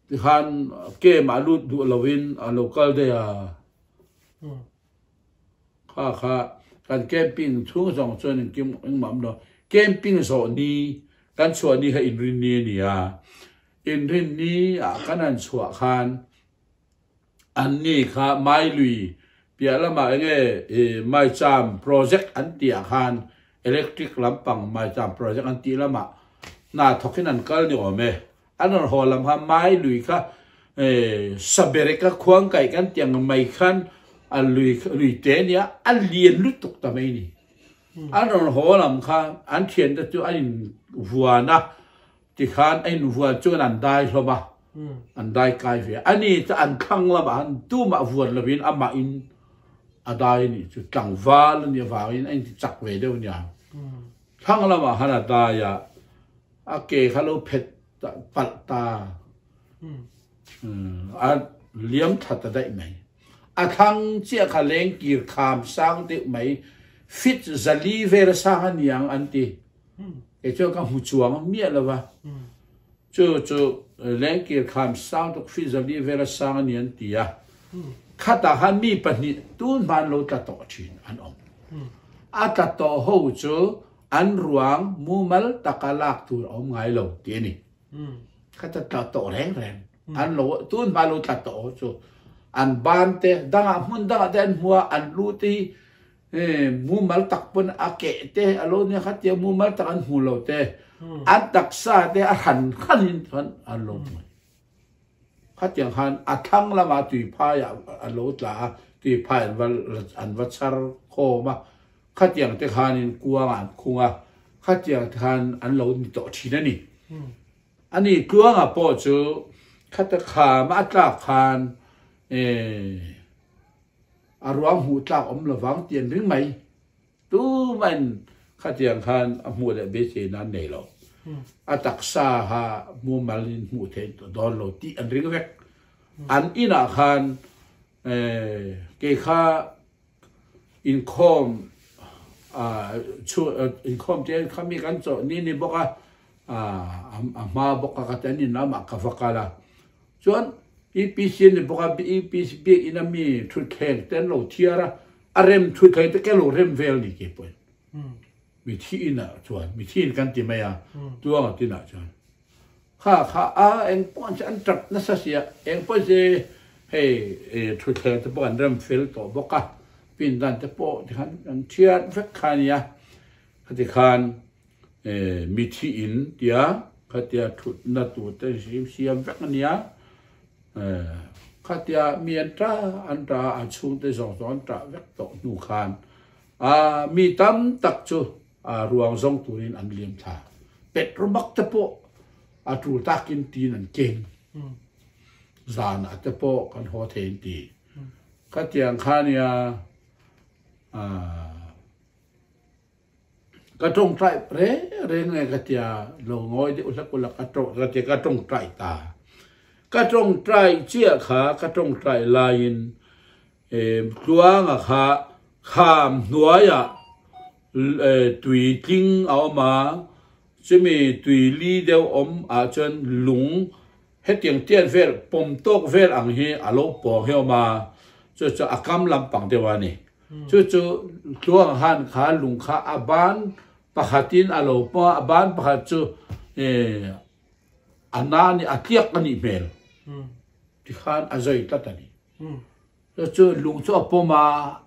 tikhan camp ah lut duh lovin a lo kal daih a. Kha kha kan camping chhung zawng chuan engkim engmah awm lo. Camping zawh ni kan chhuah ni kha inrinni a ni a, inrinni ah kan han chhuah khan Anni kha Mailui piah lamah enge Maicham project an tih ah khan electric lampang Maicham project an tih lamah hna thawkin an kal ni awm e. An rawn haw lam kha Mailui kha Sabereka khuang kaih kan tih ang mai khan a lui lui te nia a lian lutuk ta mai ni. An rawn haw lam kha an thiante chu an invuan a. Tikhan a invuan chuan an dai hlawm a, an dai kai ve a. Ani chu an thlang lamah han tumah vuan lovin amahin a dai a nih chu. Tlangval a nih avangin a inti chak ve deuh nia. Thlang lamah han a dai a, a ke kha lo phet palh ta, a liam thla ta daih mai. A thlang chiah kha lengkir kham sang deuh mai, feet 400 vel a sang a niang an ti. Kei chuan ka hmu chuang miah lo va, chu chu lengkir khan sang tuk feet 400 vela sang a ni an ti a, khatah khan mi pahnih tun hma an lo tla tawh thin an awm. A tla tawh ho chu an ruang mumal taka lak tur a awm ngai lo tih a ni. Khata tla tawh reng reng an lo tun hma lo tla tawh ho chu an ban te dangah hmun dangah te an hmu a, an lu te hi Mumal tak pawn a keh te a lo nia kha tia mumal tak an hmu lo te an taksa te a hran hran in chuan an lo hmu khatiang khan a thlang lama tui phai ah a lo tla a tui phai an va an va chhar khawm a khatiang te khan in kuang ah an khung a khatiang te khan an lo ni tawh thin a ni ani tluanga pawh chu khata kham a tlak khan A ruang hmuh tlak awm lovang tih an ring mai. Tumahin khatiang khan a hmuh leh beisei nan nei lo. A taksa kha mumal in hmuh theih dawn lo tih an ring vek. An inah khan kei kha inkhawm inkhawm te kha mi kan chawh ni ni bawk a, a hma bawk a ka ti an in lamah ka va kal a. Chuan EPC an ni bawk a, EPC biakinn a mi thutthleng te an lo thiar a, a rem thutthleng te ke lo rem vel ni ke pawhin. Mi thi in ah chuan, mi thi in kan ti mai a, tuang a tin ah chuan. Kha kha a eng pawh an an tap nasa sia, eng pawh se hei thutthleng te pawh an rem fel tawh bawk a, pindan te pawh tikhan an thiar vek kha a nia. Khati khan Mithi in tia khatia thutna tur te hrim siam vek a nia, khatia mi an ta an ta a chhungte zawng zawng an tah vek tawh hnu khan mi tam tak chu ruang zawng turin an liam thla. Petrobak te pawh a tul takin tin an keng. Zanah te pawh kan haw thei an ti. Khatiang kha nia Ka tawngtai reng reng nge ka tia lo ngawi deuh hlek ula ka tawng ka tia ka tawngtai ta. Ka tawngtai chiah kha ka tawngtai laiin tluanga kha kham hnuaiah tui tling a awm a, chumi tui li deuh awm ah chuan lung hetiang tiat vel pawm tawk vel ang hi a lo pawng hi a awm a, chu chu a kam lampang deuh a ni. Chu chu tluang han kha lung kha a ban pakhatin a lo pawh a, a ban pakhat chu a na a ni, a tliak a nih hmel tikhan a zai tlat a ni. Chu chu lung chu a pawm a,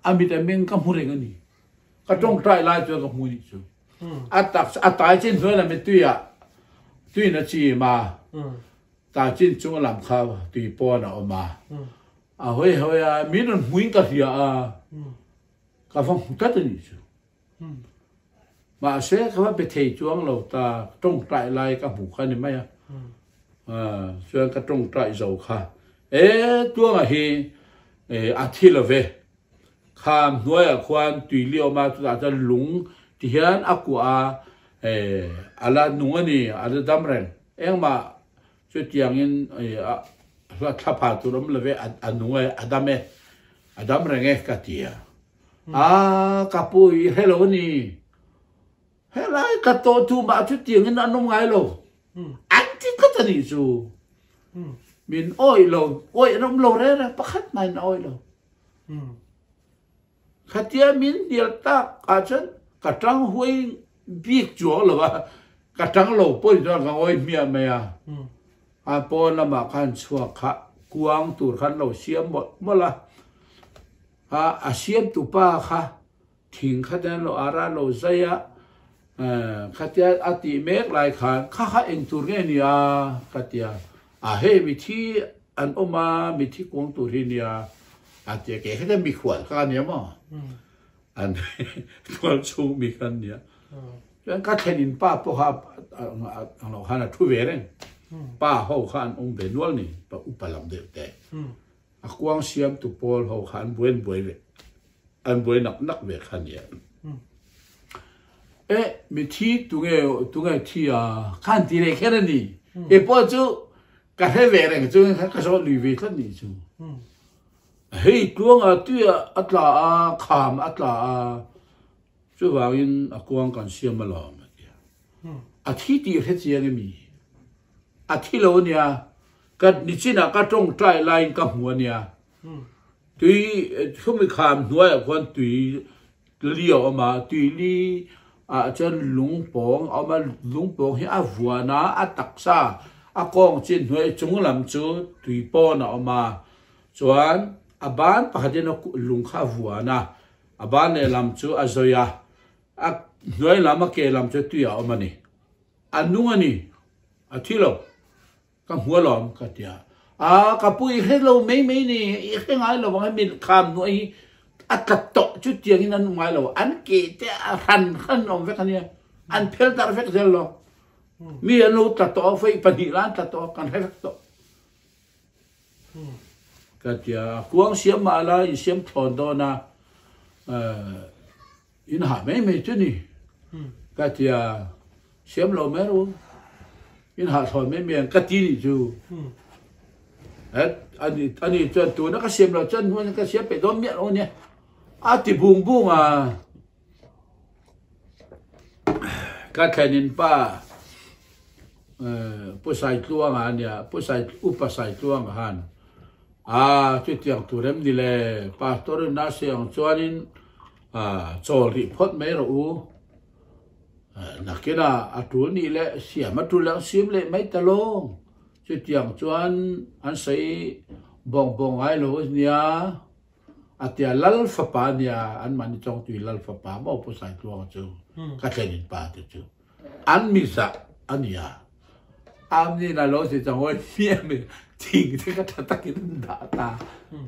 a mit a meng ka hmu reng a ni. Ka tawngtai lai chuan ka hmu nih chu. A tak a tai chin hnuai lam i tui ah tuin a chim a, tai chin chung lam kha tui pawn a awm a. A hawi hawi a, min rawn hmuin ka hria a, ka va hmu tlat a nih chu. Mahse, ka va be thei chuang lo ta, tawngtai lai ka hmu kha a ni mai a. Chuan ka tawngtai zo kha, E, Tuanga hi a thi lo ve, kham hnuaiah khuan tui li a awm a, chutah chuan lung ti hian a kuah a, a la nung a ni, a la dam reng. Engmah Chutiangin hla thla phal tur awm love a nung e, a dam e, a dam reng e ka ti a. A ka pu i hre lo a ni. Helai ka tawh tu mah chu tiangin an awm ngai lo. An ti tlat a nih chu. Min awih lo, awih an awm lo reng reng, pakhat mahin a awih lo. Khatia min hnial tak ah chuan ka tang huai bik chuang lo a, ka tang lo pawhin chuan ka ngawi hmiah mai a. A pawn lamah khan chhuak kha kuang tur khan lo siam mawlh mawlh a. A siamtu pa kha Thing kha te an lo ara lo zai a, khatia a tih mek lai khan kha kha eng tur nge nia ka ti a, a hei mithi an awm a, mithi kuang tur hi nia a ti a, kei khatia mikhual kha ka nia maw, an tual chhung mi kha an nia. Chuan ka thlen in pa pawh kha ang lo khan a thu ve reng, pa ho kha an awm ve nual ni, pa upa lam deuh te. A kuang siamtu pawl ho kha an buai an buai ve an buai nak nak ve kha nia. E mithi tunge tunge thi a khan ti leh kher a ni. E pawh chu ka hre ve reng chu ka zawh lui ve tlat ni chu. Hei tluanga tui a tla a kham a tla a chuvangin a kuang kan siam alawm a tia. A thi tih hre chiang emi? A thi lo ania. Ka nichinah ka tawngtai laiin ka hmu ania. Tui khumi kham hnuaiah khuan tui li a awm a, tui li ah chuan lungpawng a awm a, lungpawng hi a vuan a, a taksa a kawng chin hnuai chung lam chu tui pawn a awm a, chuan a ban pakhatin a lung kha a vuan a, a ban lehlam chu a zawi a, a hnuai lam a ke lam chu tui a awm a ni. A nung a ni, a thi lo. Ka hmu alawm ka ti a. A, ka pu i hre lo mai mai ni, i hre ngai lo ang hemi kham hnuai hi a tla tawh chu tiangin an awm ngai lo, an ke te a hran hran awm vek a nia, an phel darh vek zel lo. Mi an lo tla tawh a, vawi pahnih la an tla tawh a, kan hre vek tawh. Ka ti a, kuang siam mah la in siam thlawn dawn a, In hah mai mai chu ni ka ti a, siam lo mai ru, in hah thlawn mai mai ang ka ti nih chu. Ani ani chuan tuna ka siam lo chuan hnuaiin ka siam peih dawn miah lo ania a ti bung bung a. Ka thlenin pa Pu Saitluanga ania, Pu Sai Upa Saitluanga khan a chutiang tur em ni le, Pastor in a sawi ang chuanin Chawl rih phawt mai rawh u. Nakinah a tul nih leh siam a tul leh ang siam leh mai ta lo. Chutiang chuan an sawi bawng bawng ngai lo ania. A tia Lal fapa ania anmahni Chawngtui Lal fapa maw Pu Saitluanga chu ka thlenin pa te chu. An mizah a nia. Amnin a lo ti ta ngawi hmiah mai. Thing te kha tha takin an dah ta.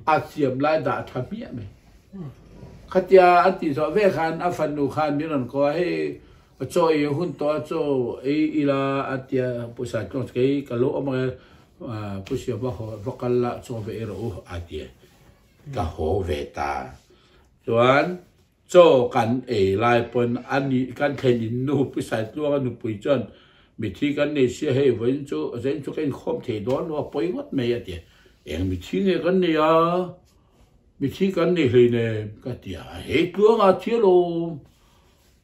A siam lai dah tha hmiah mai. Khatia an tih zawh ve khan a fanu khan min rawn ko a, hei chaw ei a hun tawh a, chaw ei ila a tia Pu Saitluang chu kei ka lo awm ang e, Pu Siam va haw va kal la chaw ve ei rawh u a ti a. Ka haw ve ta. Chuan Chaw kan ei lai pawn a ni kan thlen in nu Pu Saitluanga nupui chuan mithi kan nei sia hei vawiin chu zain chu ka inkhawm thei dawn lo a pawi ngawt mai a ti a, eng mithi nge kan nei a, mithi kan nei hleinem ka ti a, hei Tluanga a thi alawm,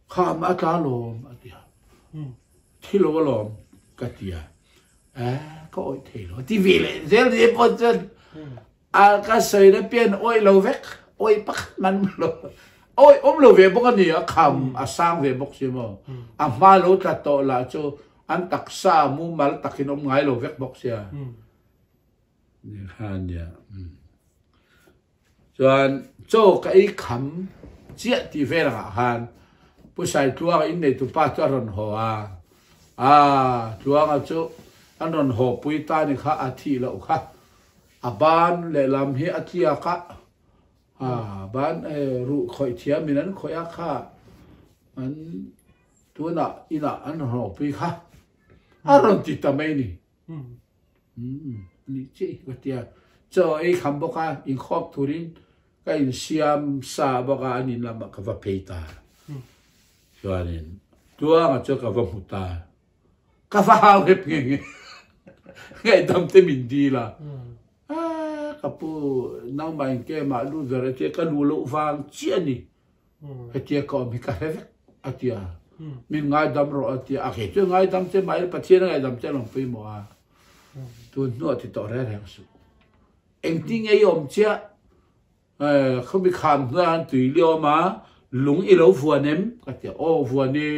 kham a tla alawm a ti a, thi lo alawm ka ti a, eh ka awih thei lo a ti ve leh zel ni pawh chuan A ka sawi na pian awih lo vek, awih pakhat man lo. Awih awm lo ve bawk a ni, a kham a sang ve bawk si maw. A hma lo tla tawh lah chu an taksa mumal takin awm ngai lo vek bawk sia. Ni kha nia. Chuan chaw ka ei kham chiah tih vel angah khan Pu Saitluanga inneitu pa chu a rawn haw a. A Tluanga chu an rawn haw pui ta ni kha a thih loh kha. A ban lehlam hi a tliak a, a ban ruh khawih thiam in an khawih a kha an tunah inah an rawn hlawhpui kha a rawn ti ta mai ni. Ni chiah hi ka tia. Chaw ei kham bawk a, inkhawm turin ka insiam sa bawk a, an in lamah ka va phei ta. Chuanin Tluanga chu ka va hmu ta. Ka va hau hep nge nge. Ngaihdam te min dil a. Ah, ka pu nangmah in kemah lut ber a tia ka lu loh vang chiah a ni. Hetia ka awm hi ka hre vek a tia. Min ngaidam rawh a ti a, kei chu ngaidam che mah ila Pathian a ngaidam che alawm pawimawh a. Tun hnuah ti tawh reng reng suh. Engtin nge i awm chiah? Khawmi kham hnuaiah khan tui li awm a, lung i lo vuan em? Ka ti a, aw vuan i,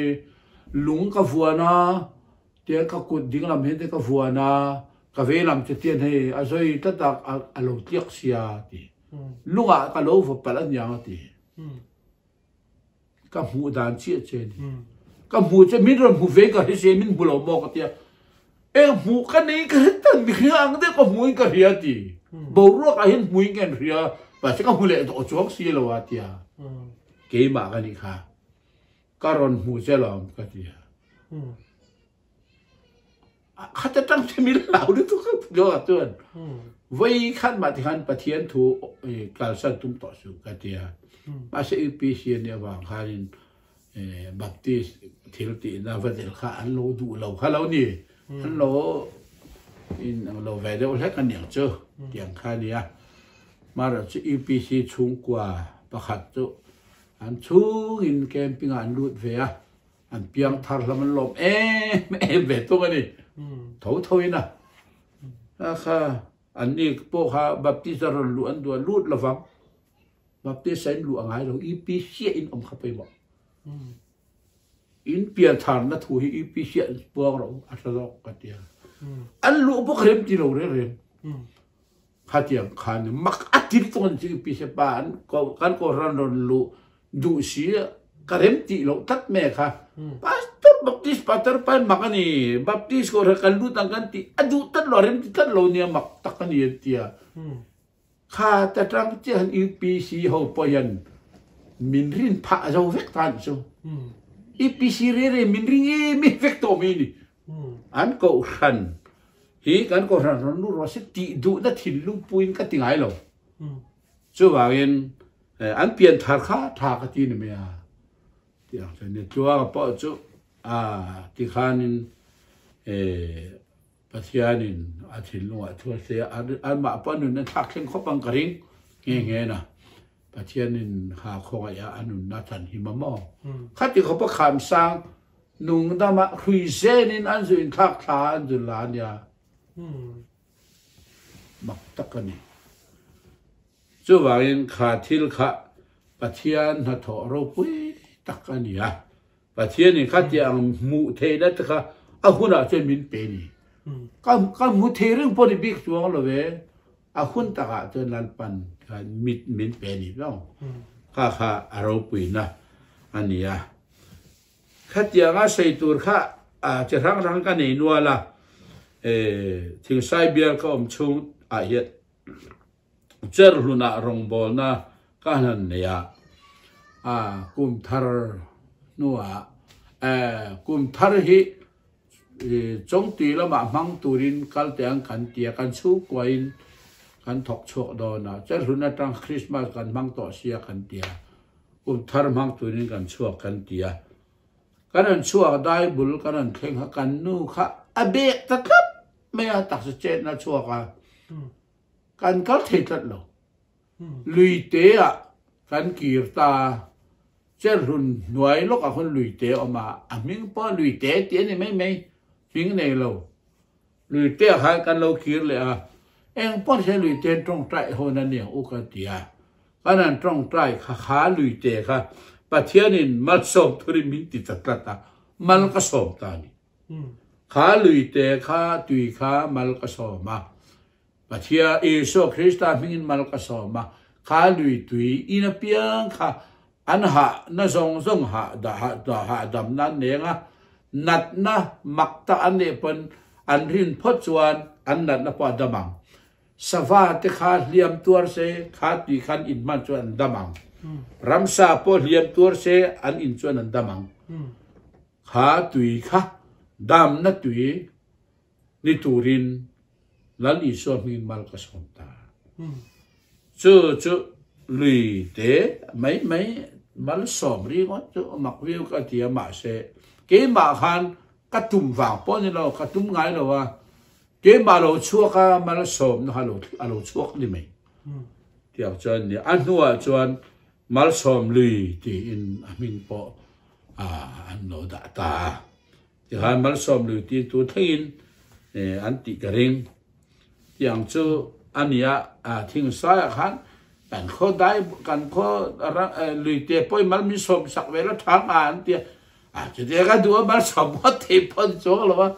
lung ka vuan a, tian ka kut ding lam hian te ka vuan a, ka vei lam che tian hei a zawi tlat a, a lo tliak sia a ti. Lungah ka lo va palh aniang a ti. Ka hmuh dan chiah che ni. Ka hmuh che min rawn hmu ve ka hre sia min hmu lo maw ka tia. Eng hmuh ka nei ka hre tak mihring ang deuh ka hmuh in ka hria ti. Boruak ah hian hmuh in ka in hria mahse ka hmu leh tawh chuang si lo a tia. Keimah ka nih kha. Ka rawn hmuh che lawm ka tia. Khat atang te min hlau lutuk ka ti a chuan voi khat mah ti khan Pathian thu kalsan tum tawh suh ka ti a. Mahse UPC a nih avang khanin Baptist thil tihna va del kha an lo duh lo kha lo ni. An lo in ang lo ve deuh hlek a niang chu tiang kha a nia. Marawh chu UPC chhungkua pakhat chu an chhungin camping ah an lut ve a. An piang thar hlam an lawm em em ve tung a ni. Tho tho in a. A kha an ni pawh kha Baptist a rawn luh an duh a lut lovang. Baptist a in luh a ngai lo UPC a in awm kha pawimawh. In pian tharna thu hi UPC ah puang rawh u a tha zawk ka ti a. An luh bawk rem ti lo reng reng. Khatiang khan mak a ti lutuk an ti UPC pa an kan kohhran rawn luh duh si ka rem tih loh tlat me kha pastor baptist pastor pa mak ani baptist ko kan lut ang kan ti a duh tlat lo rem ti tlat lo nia mak tak ani an tia kha ta tang che han UPC ho pawh hian min rin phah zo vek ta ni chu UPC re re min ring em em vek tawh mai ni an kohhran hi kan kohhran rawn lut rawh se tih duhna thinlung puin ka ti ngai lo Chuvangin an pian thar kha tha ka ti ni mai a ti ang chuan ni tluanga pawh chu a tikhanin Pathianin a thinlungah thu a hria a, anmah pawh a nun a thlak thleng khawp ang ka ring nghe nghe na. Pathianin ha khawngaih a a nunna chan hi ma maw. Khati khawp a kham sang nung dama hrui zenin an zu inthlak thla an zu la nia. Mak tak a ni. Chuvangin kha thil kha Pathian hnathawh ropui tak a ni a. Pathianin khatia ang hmuh theihna te kha a hunah chuan min pe a ni. Ka ka hmu thei reng pawh ni bik chuang lo ve. A hun takah chuan Lalpan khan mit min pe a ni viau. Kha kha a ropuina a ni a. Khatianga sawi tur kha chi hrang hrang ka nei nual a, Thingsai bial ka awm chhung ah hian Cherhlunah rawngbawlna ka han nei a, kum thar hnuah kum thar hi Chawngtui lamah hmang turin kal teh ang kan ti a, kan chhungkuain kan thawk chhuak dawn a, Cherhlun atang Christmas kan hmang tawh sia kan ti a. Kum thar hmang turin kan chhuak kan ti a, kan rawn chhuak dai bul kan rawn thleng kha kan nu kha a bek ta tlat mai a, taksa chetna a chhuak a, kan kal thei tlat lo. Lui te ah kan kir ta a, Cherhlun hnuai lawkah khawn lui te a awm a, a hming pawh lui te tih a ni mai mai, hming nei lo. Luite ah khan kan lo kir leh a, eng pawh se luite an tawngtai hawn a niang u ka ti a, kan han tawngtai kha kha luite kha Pathianin malsawm thurin min ti ta tlat a, mal ka sawm ta a ni. Kha luite kha tui kha mal ka sawm a, Pathian Isua Krista hmingin mal ka sawm a, kha lui tui in apiang kha An hahna zawng zawng hahdamna an neng a, natna mak tak an neih pawn an rin phawt chuan an natna pawh a dam ang. Sava te kha hliam tuar se kha tui khan in hman chuan an dam ang. Ramsa pawh hliam tuar se an in chuan an dam ang. Kha tui kha damna tui ni turin Lal Isua hmingin mal ka sawm ta. Chu chu lui te mai mai mal sawm ringawt chu a mak viau ka ti a mahse keimah khan ka tum vang pawh ni lo ka tum ngai lo a keimah lo chhuak a mal sawmna kha a lo chhuak ni mai tiang chuan ni a hnuah chuan Malsawm lui tiin a hming pawh an lo dah ta a. Tikhan malsawm lui ti tu thlengin an tih ka ring. Tiang chu a nia thingsaiah khan kan khaw dai kan khaw lui te pawh hi mal min sawm sak ve la tha nga an tia. A chutia ka duh a malsawm ngawt thei pawh ni chuang lo a.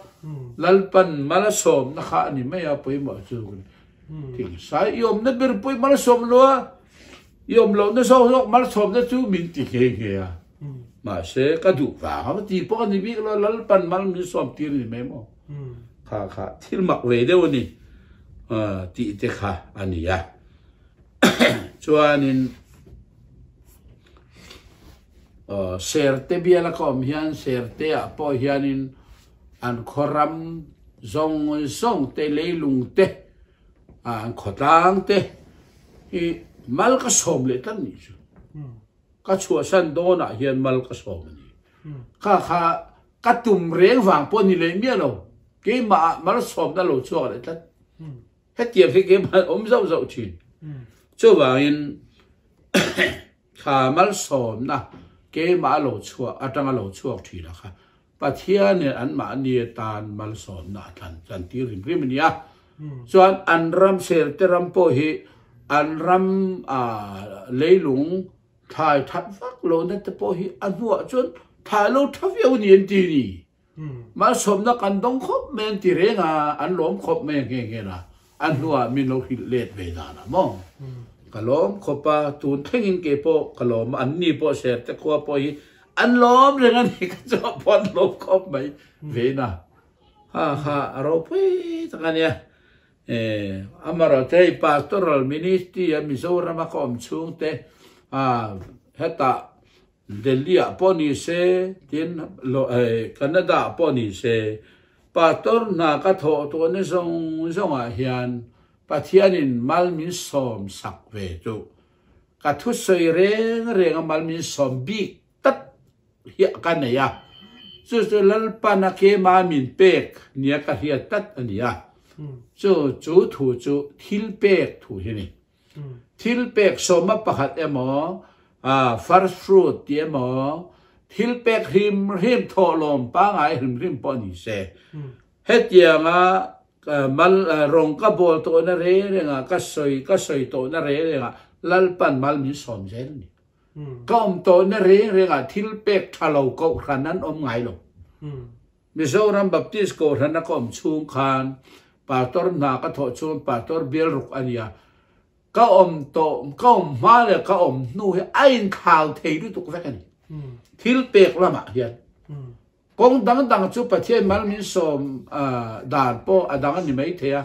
Lalpan mal a sawmna kha a ni mai a pawimawh chu. Thingsai i awmna ber pawh i malsawm lo a. I awm lohna zawk zawk malsawmna chu min ti nghe nghe a. Mahse ka duh vang a ti pawh a ni bik lo Lalpan mal min sawm tir ni mai maw. Kha kha thil mak ve deuh a ni tih te kha a ni a. Chuanin Serte biala ka awm hian Serte ah pawh hianin an khaw ram zawng zawng te leilung te an khawtlang te hi mal ka sawm leh tlat nih chu. Ka chhuahsan dawnah hian mal ka sawm a ni. Kha kha ka tum reng vang pawh ni leh miah lo. Keimah ah mal sawmna lo chhuak leh tlat. Hetiang hi keimah awm zauh zauh thin. Chuvangin kha malsawmna keimah a lo chhuah atanga lo chhuak thin a kha Pathianin anmahni atan malsawmna a thlan chan tir rim rim a nia. Chuan an ram Serte ram pawh hi an ram leilung thlai that vak lohna te pawh hi a hnuah chuan thlai lo tha viau ni an ti ni. Malsawmna kan dawng khawp mai an ti reng a, an lawm khawp mai a nghe nghe a, a hnuah min lo hrilh let ve dan a maw? Ka lawm khawp a, tun thlengin kei pawh ka lawm a, anni pawh Serte khua pawh hi An lawm reng a ni ka chuah pawh an lawm khawp mai vein a ha ha a ropui tak a nia eh amarawh chu hei pastoral ministry a Mizoram a ka awm chhung te a hetah Delhi ah pawh ni se tin Canada ah pawh ni se pastor hna ka thawh tawhna zawng zawng ah hian Pathianin mal min sawm sak ve chu Ka thusawi reng reng a mal min sawm bik tlat hi ka nei a, chu chu Lalpana kema min pek nia ka hriat tlat a ni a, chu chu thu chu thil pek thu hi a ni. Thil pek sawma pakhat emaw, first fruit tih emaw, thil pek hrim hrim thawhlawm pangngai hrim hrim pawh ni se, hetianga Mal rawng ka bawl tawhna reng rengah ka sawi ka sawi tawhna reng rengah Lalpan mal min sawm zel a ni. Ka awm tawhna reng rengah thil pek tha lo kohhran an awm ngai lo. Mizoram Baptist kohhrana ka awm chhung khan pastor hna ka thawh chhung pastor bial ruk a nia. Ka awm tawh ka awm hma leh ka awm hnu hi a inthlau thei lutuk vek a ni. Thil pek lamah hian. Kawng dang dang chu Pathian mal min sawm dan pawh a dang a ni mai thei a,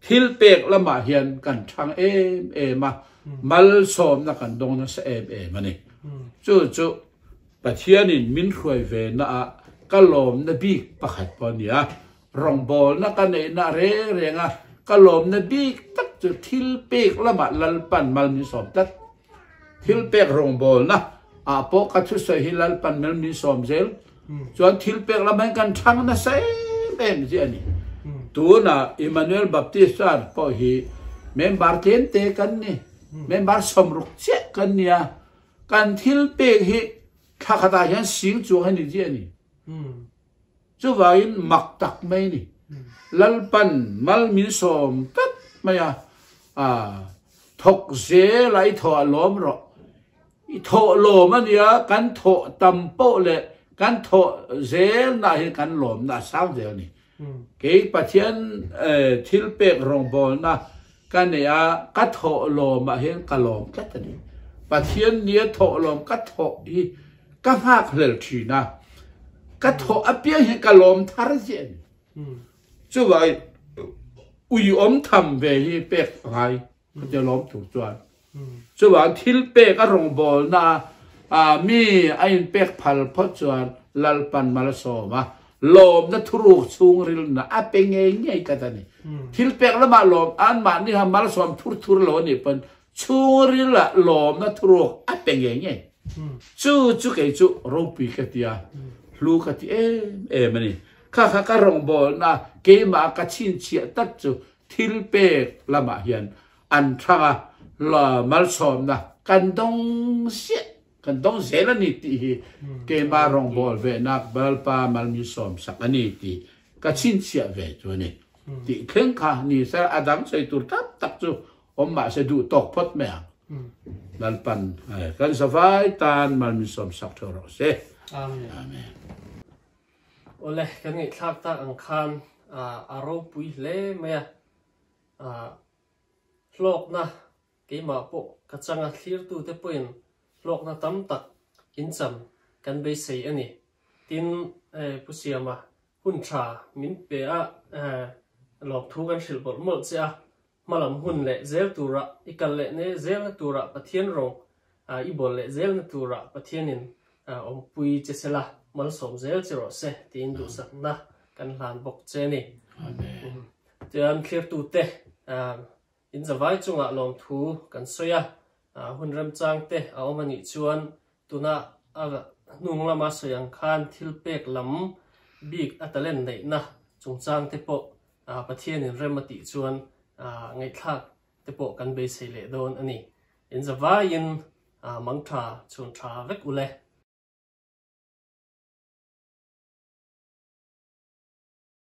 thil pek lamah hian kan thang em em a, malsawmna kan dawng nasa em em a ni. Chu chu Pathianin min hruai ve naah ka lawmna bik pakhat pawh a ni a, rawngbawlna ka neihna reng reng a ka lawmna bik tak chu thil pek lamah Lalpan mal min sawm tlat. Thil pek rawngbawlna ah pawh ka thusawi hi Lalpan mel min sawm zel chuan thil pek lam hian kan thang nasa em em zia a ni. Tunah Emmanuel Baptist Church pawh hi member tlem te kan ni, member 60 chiah kan ni a, kan thil pek hi thla khatah hian sing chuang hi ni ziah a ni. Chuvangin mak tak mai a ni. Lalpan mal min sawm tlat mai a, thawk zel a i thawh a lawm rawh. I thawh lawm a nia, kan thawh tam pawh leh kan thawh zel nah hian kan lawmna a sang zel a ni. Kei Pathian thil pek rawngbawlna ka neih a, ka thawh lawmah hian ka lawm tlat a ni. Pathian nia thawh lawm ka thawh hi ka nghak hlel thin a, ka thawh apiang hian ka lawm thar ziah a ni. Chuvangin uiawm tham ve hi pek a ngai ka ti lawm tur chuan. Chuvang thil pek a rawngbawlna a mi a inpek phal phawt chuan Lalpan mal a sawm a, lawmna thuruk chhungrilna a pe ngei ngei tlat a ni. Thil pek lamah lawm anmahni kha malsawm thur thur lo a nih pawn Chhungrilah lawmna thuruk a pe ngei ngei. Chu chu kei chu ropui ka ti a, hlu ka ti em em a ni. Kha kha ka rawngbawlna keimah ka chhinchhiah tak chu thil pek lamah hian an thang a, malsawmna kan dawng ziah. Kan dawng zel a ni tih hi keimah rawngbawl vehnak Lalpa malmisawm sak a ni tih ka chhinchhiah ve chu a ni. Tih thleng kha ni se a dang sawi tur tam tak chu awm mah se duh tawk phawt mai ang. Lalpan kan zavai tan malmisawm sak theuh rawh se. Amen. Amen. Awle, kan ngaihthlak tak ang khan a ropui hle mai a. Hlawkna keimah pawh ka chang a, thlirtute pawhin hlawkna tam tak in cham kan beisei a ni. Tin, Pu Siama hun tha min pe a, lawmthu kan hrilh mawlh mawlh che a, hmalam hun leh zel tura i kal leh ne zelna tura Pathian rawng i bawl leh zelna tura Pathianin awmpui che sela malsawm zel che rawh se tiin duhsakna kan hlan bawk che a ni. Chuan thlirtute in zavai chungah lawmthu kan sawi a, hun remchang te a awm a nih chuan tuna a hnung lama sawi ang khan thil pek lam bik a talent neihna chungchang te pawh Pathianin rem a tih chuan ngaihthlak te pawh kan beisei leh dawn a ni. In zavaiin mangtha chhun tha vek ule.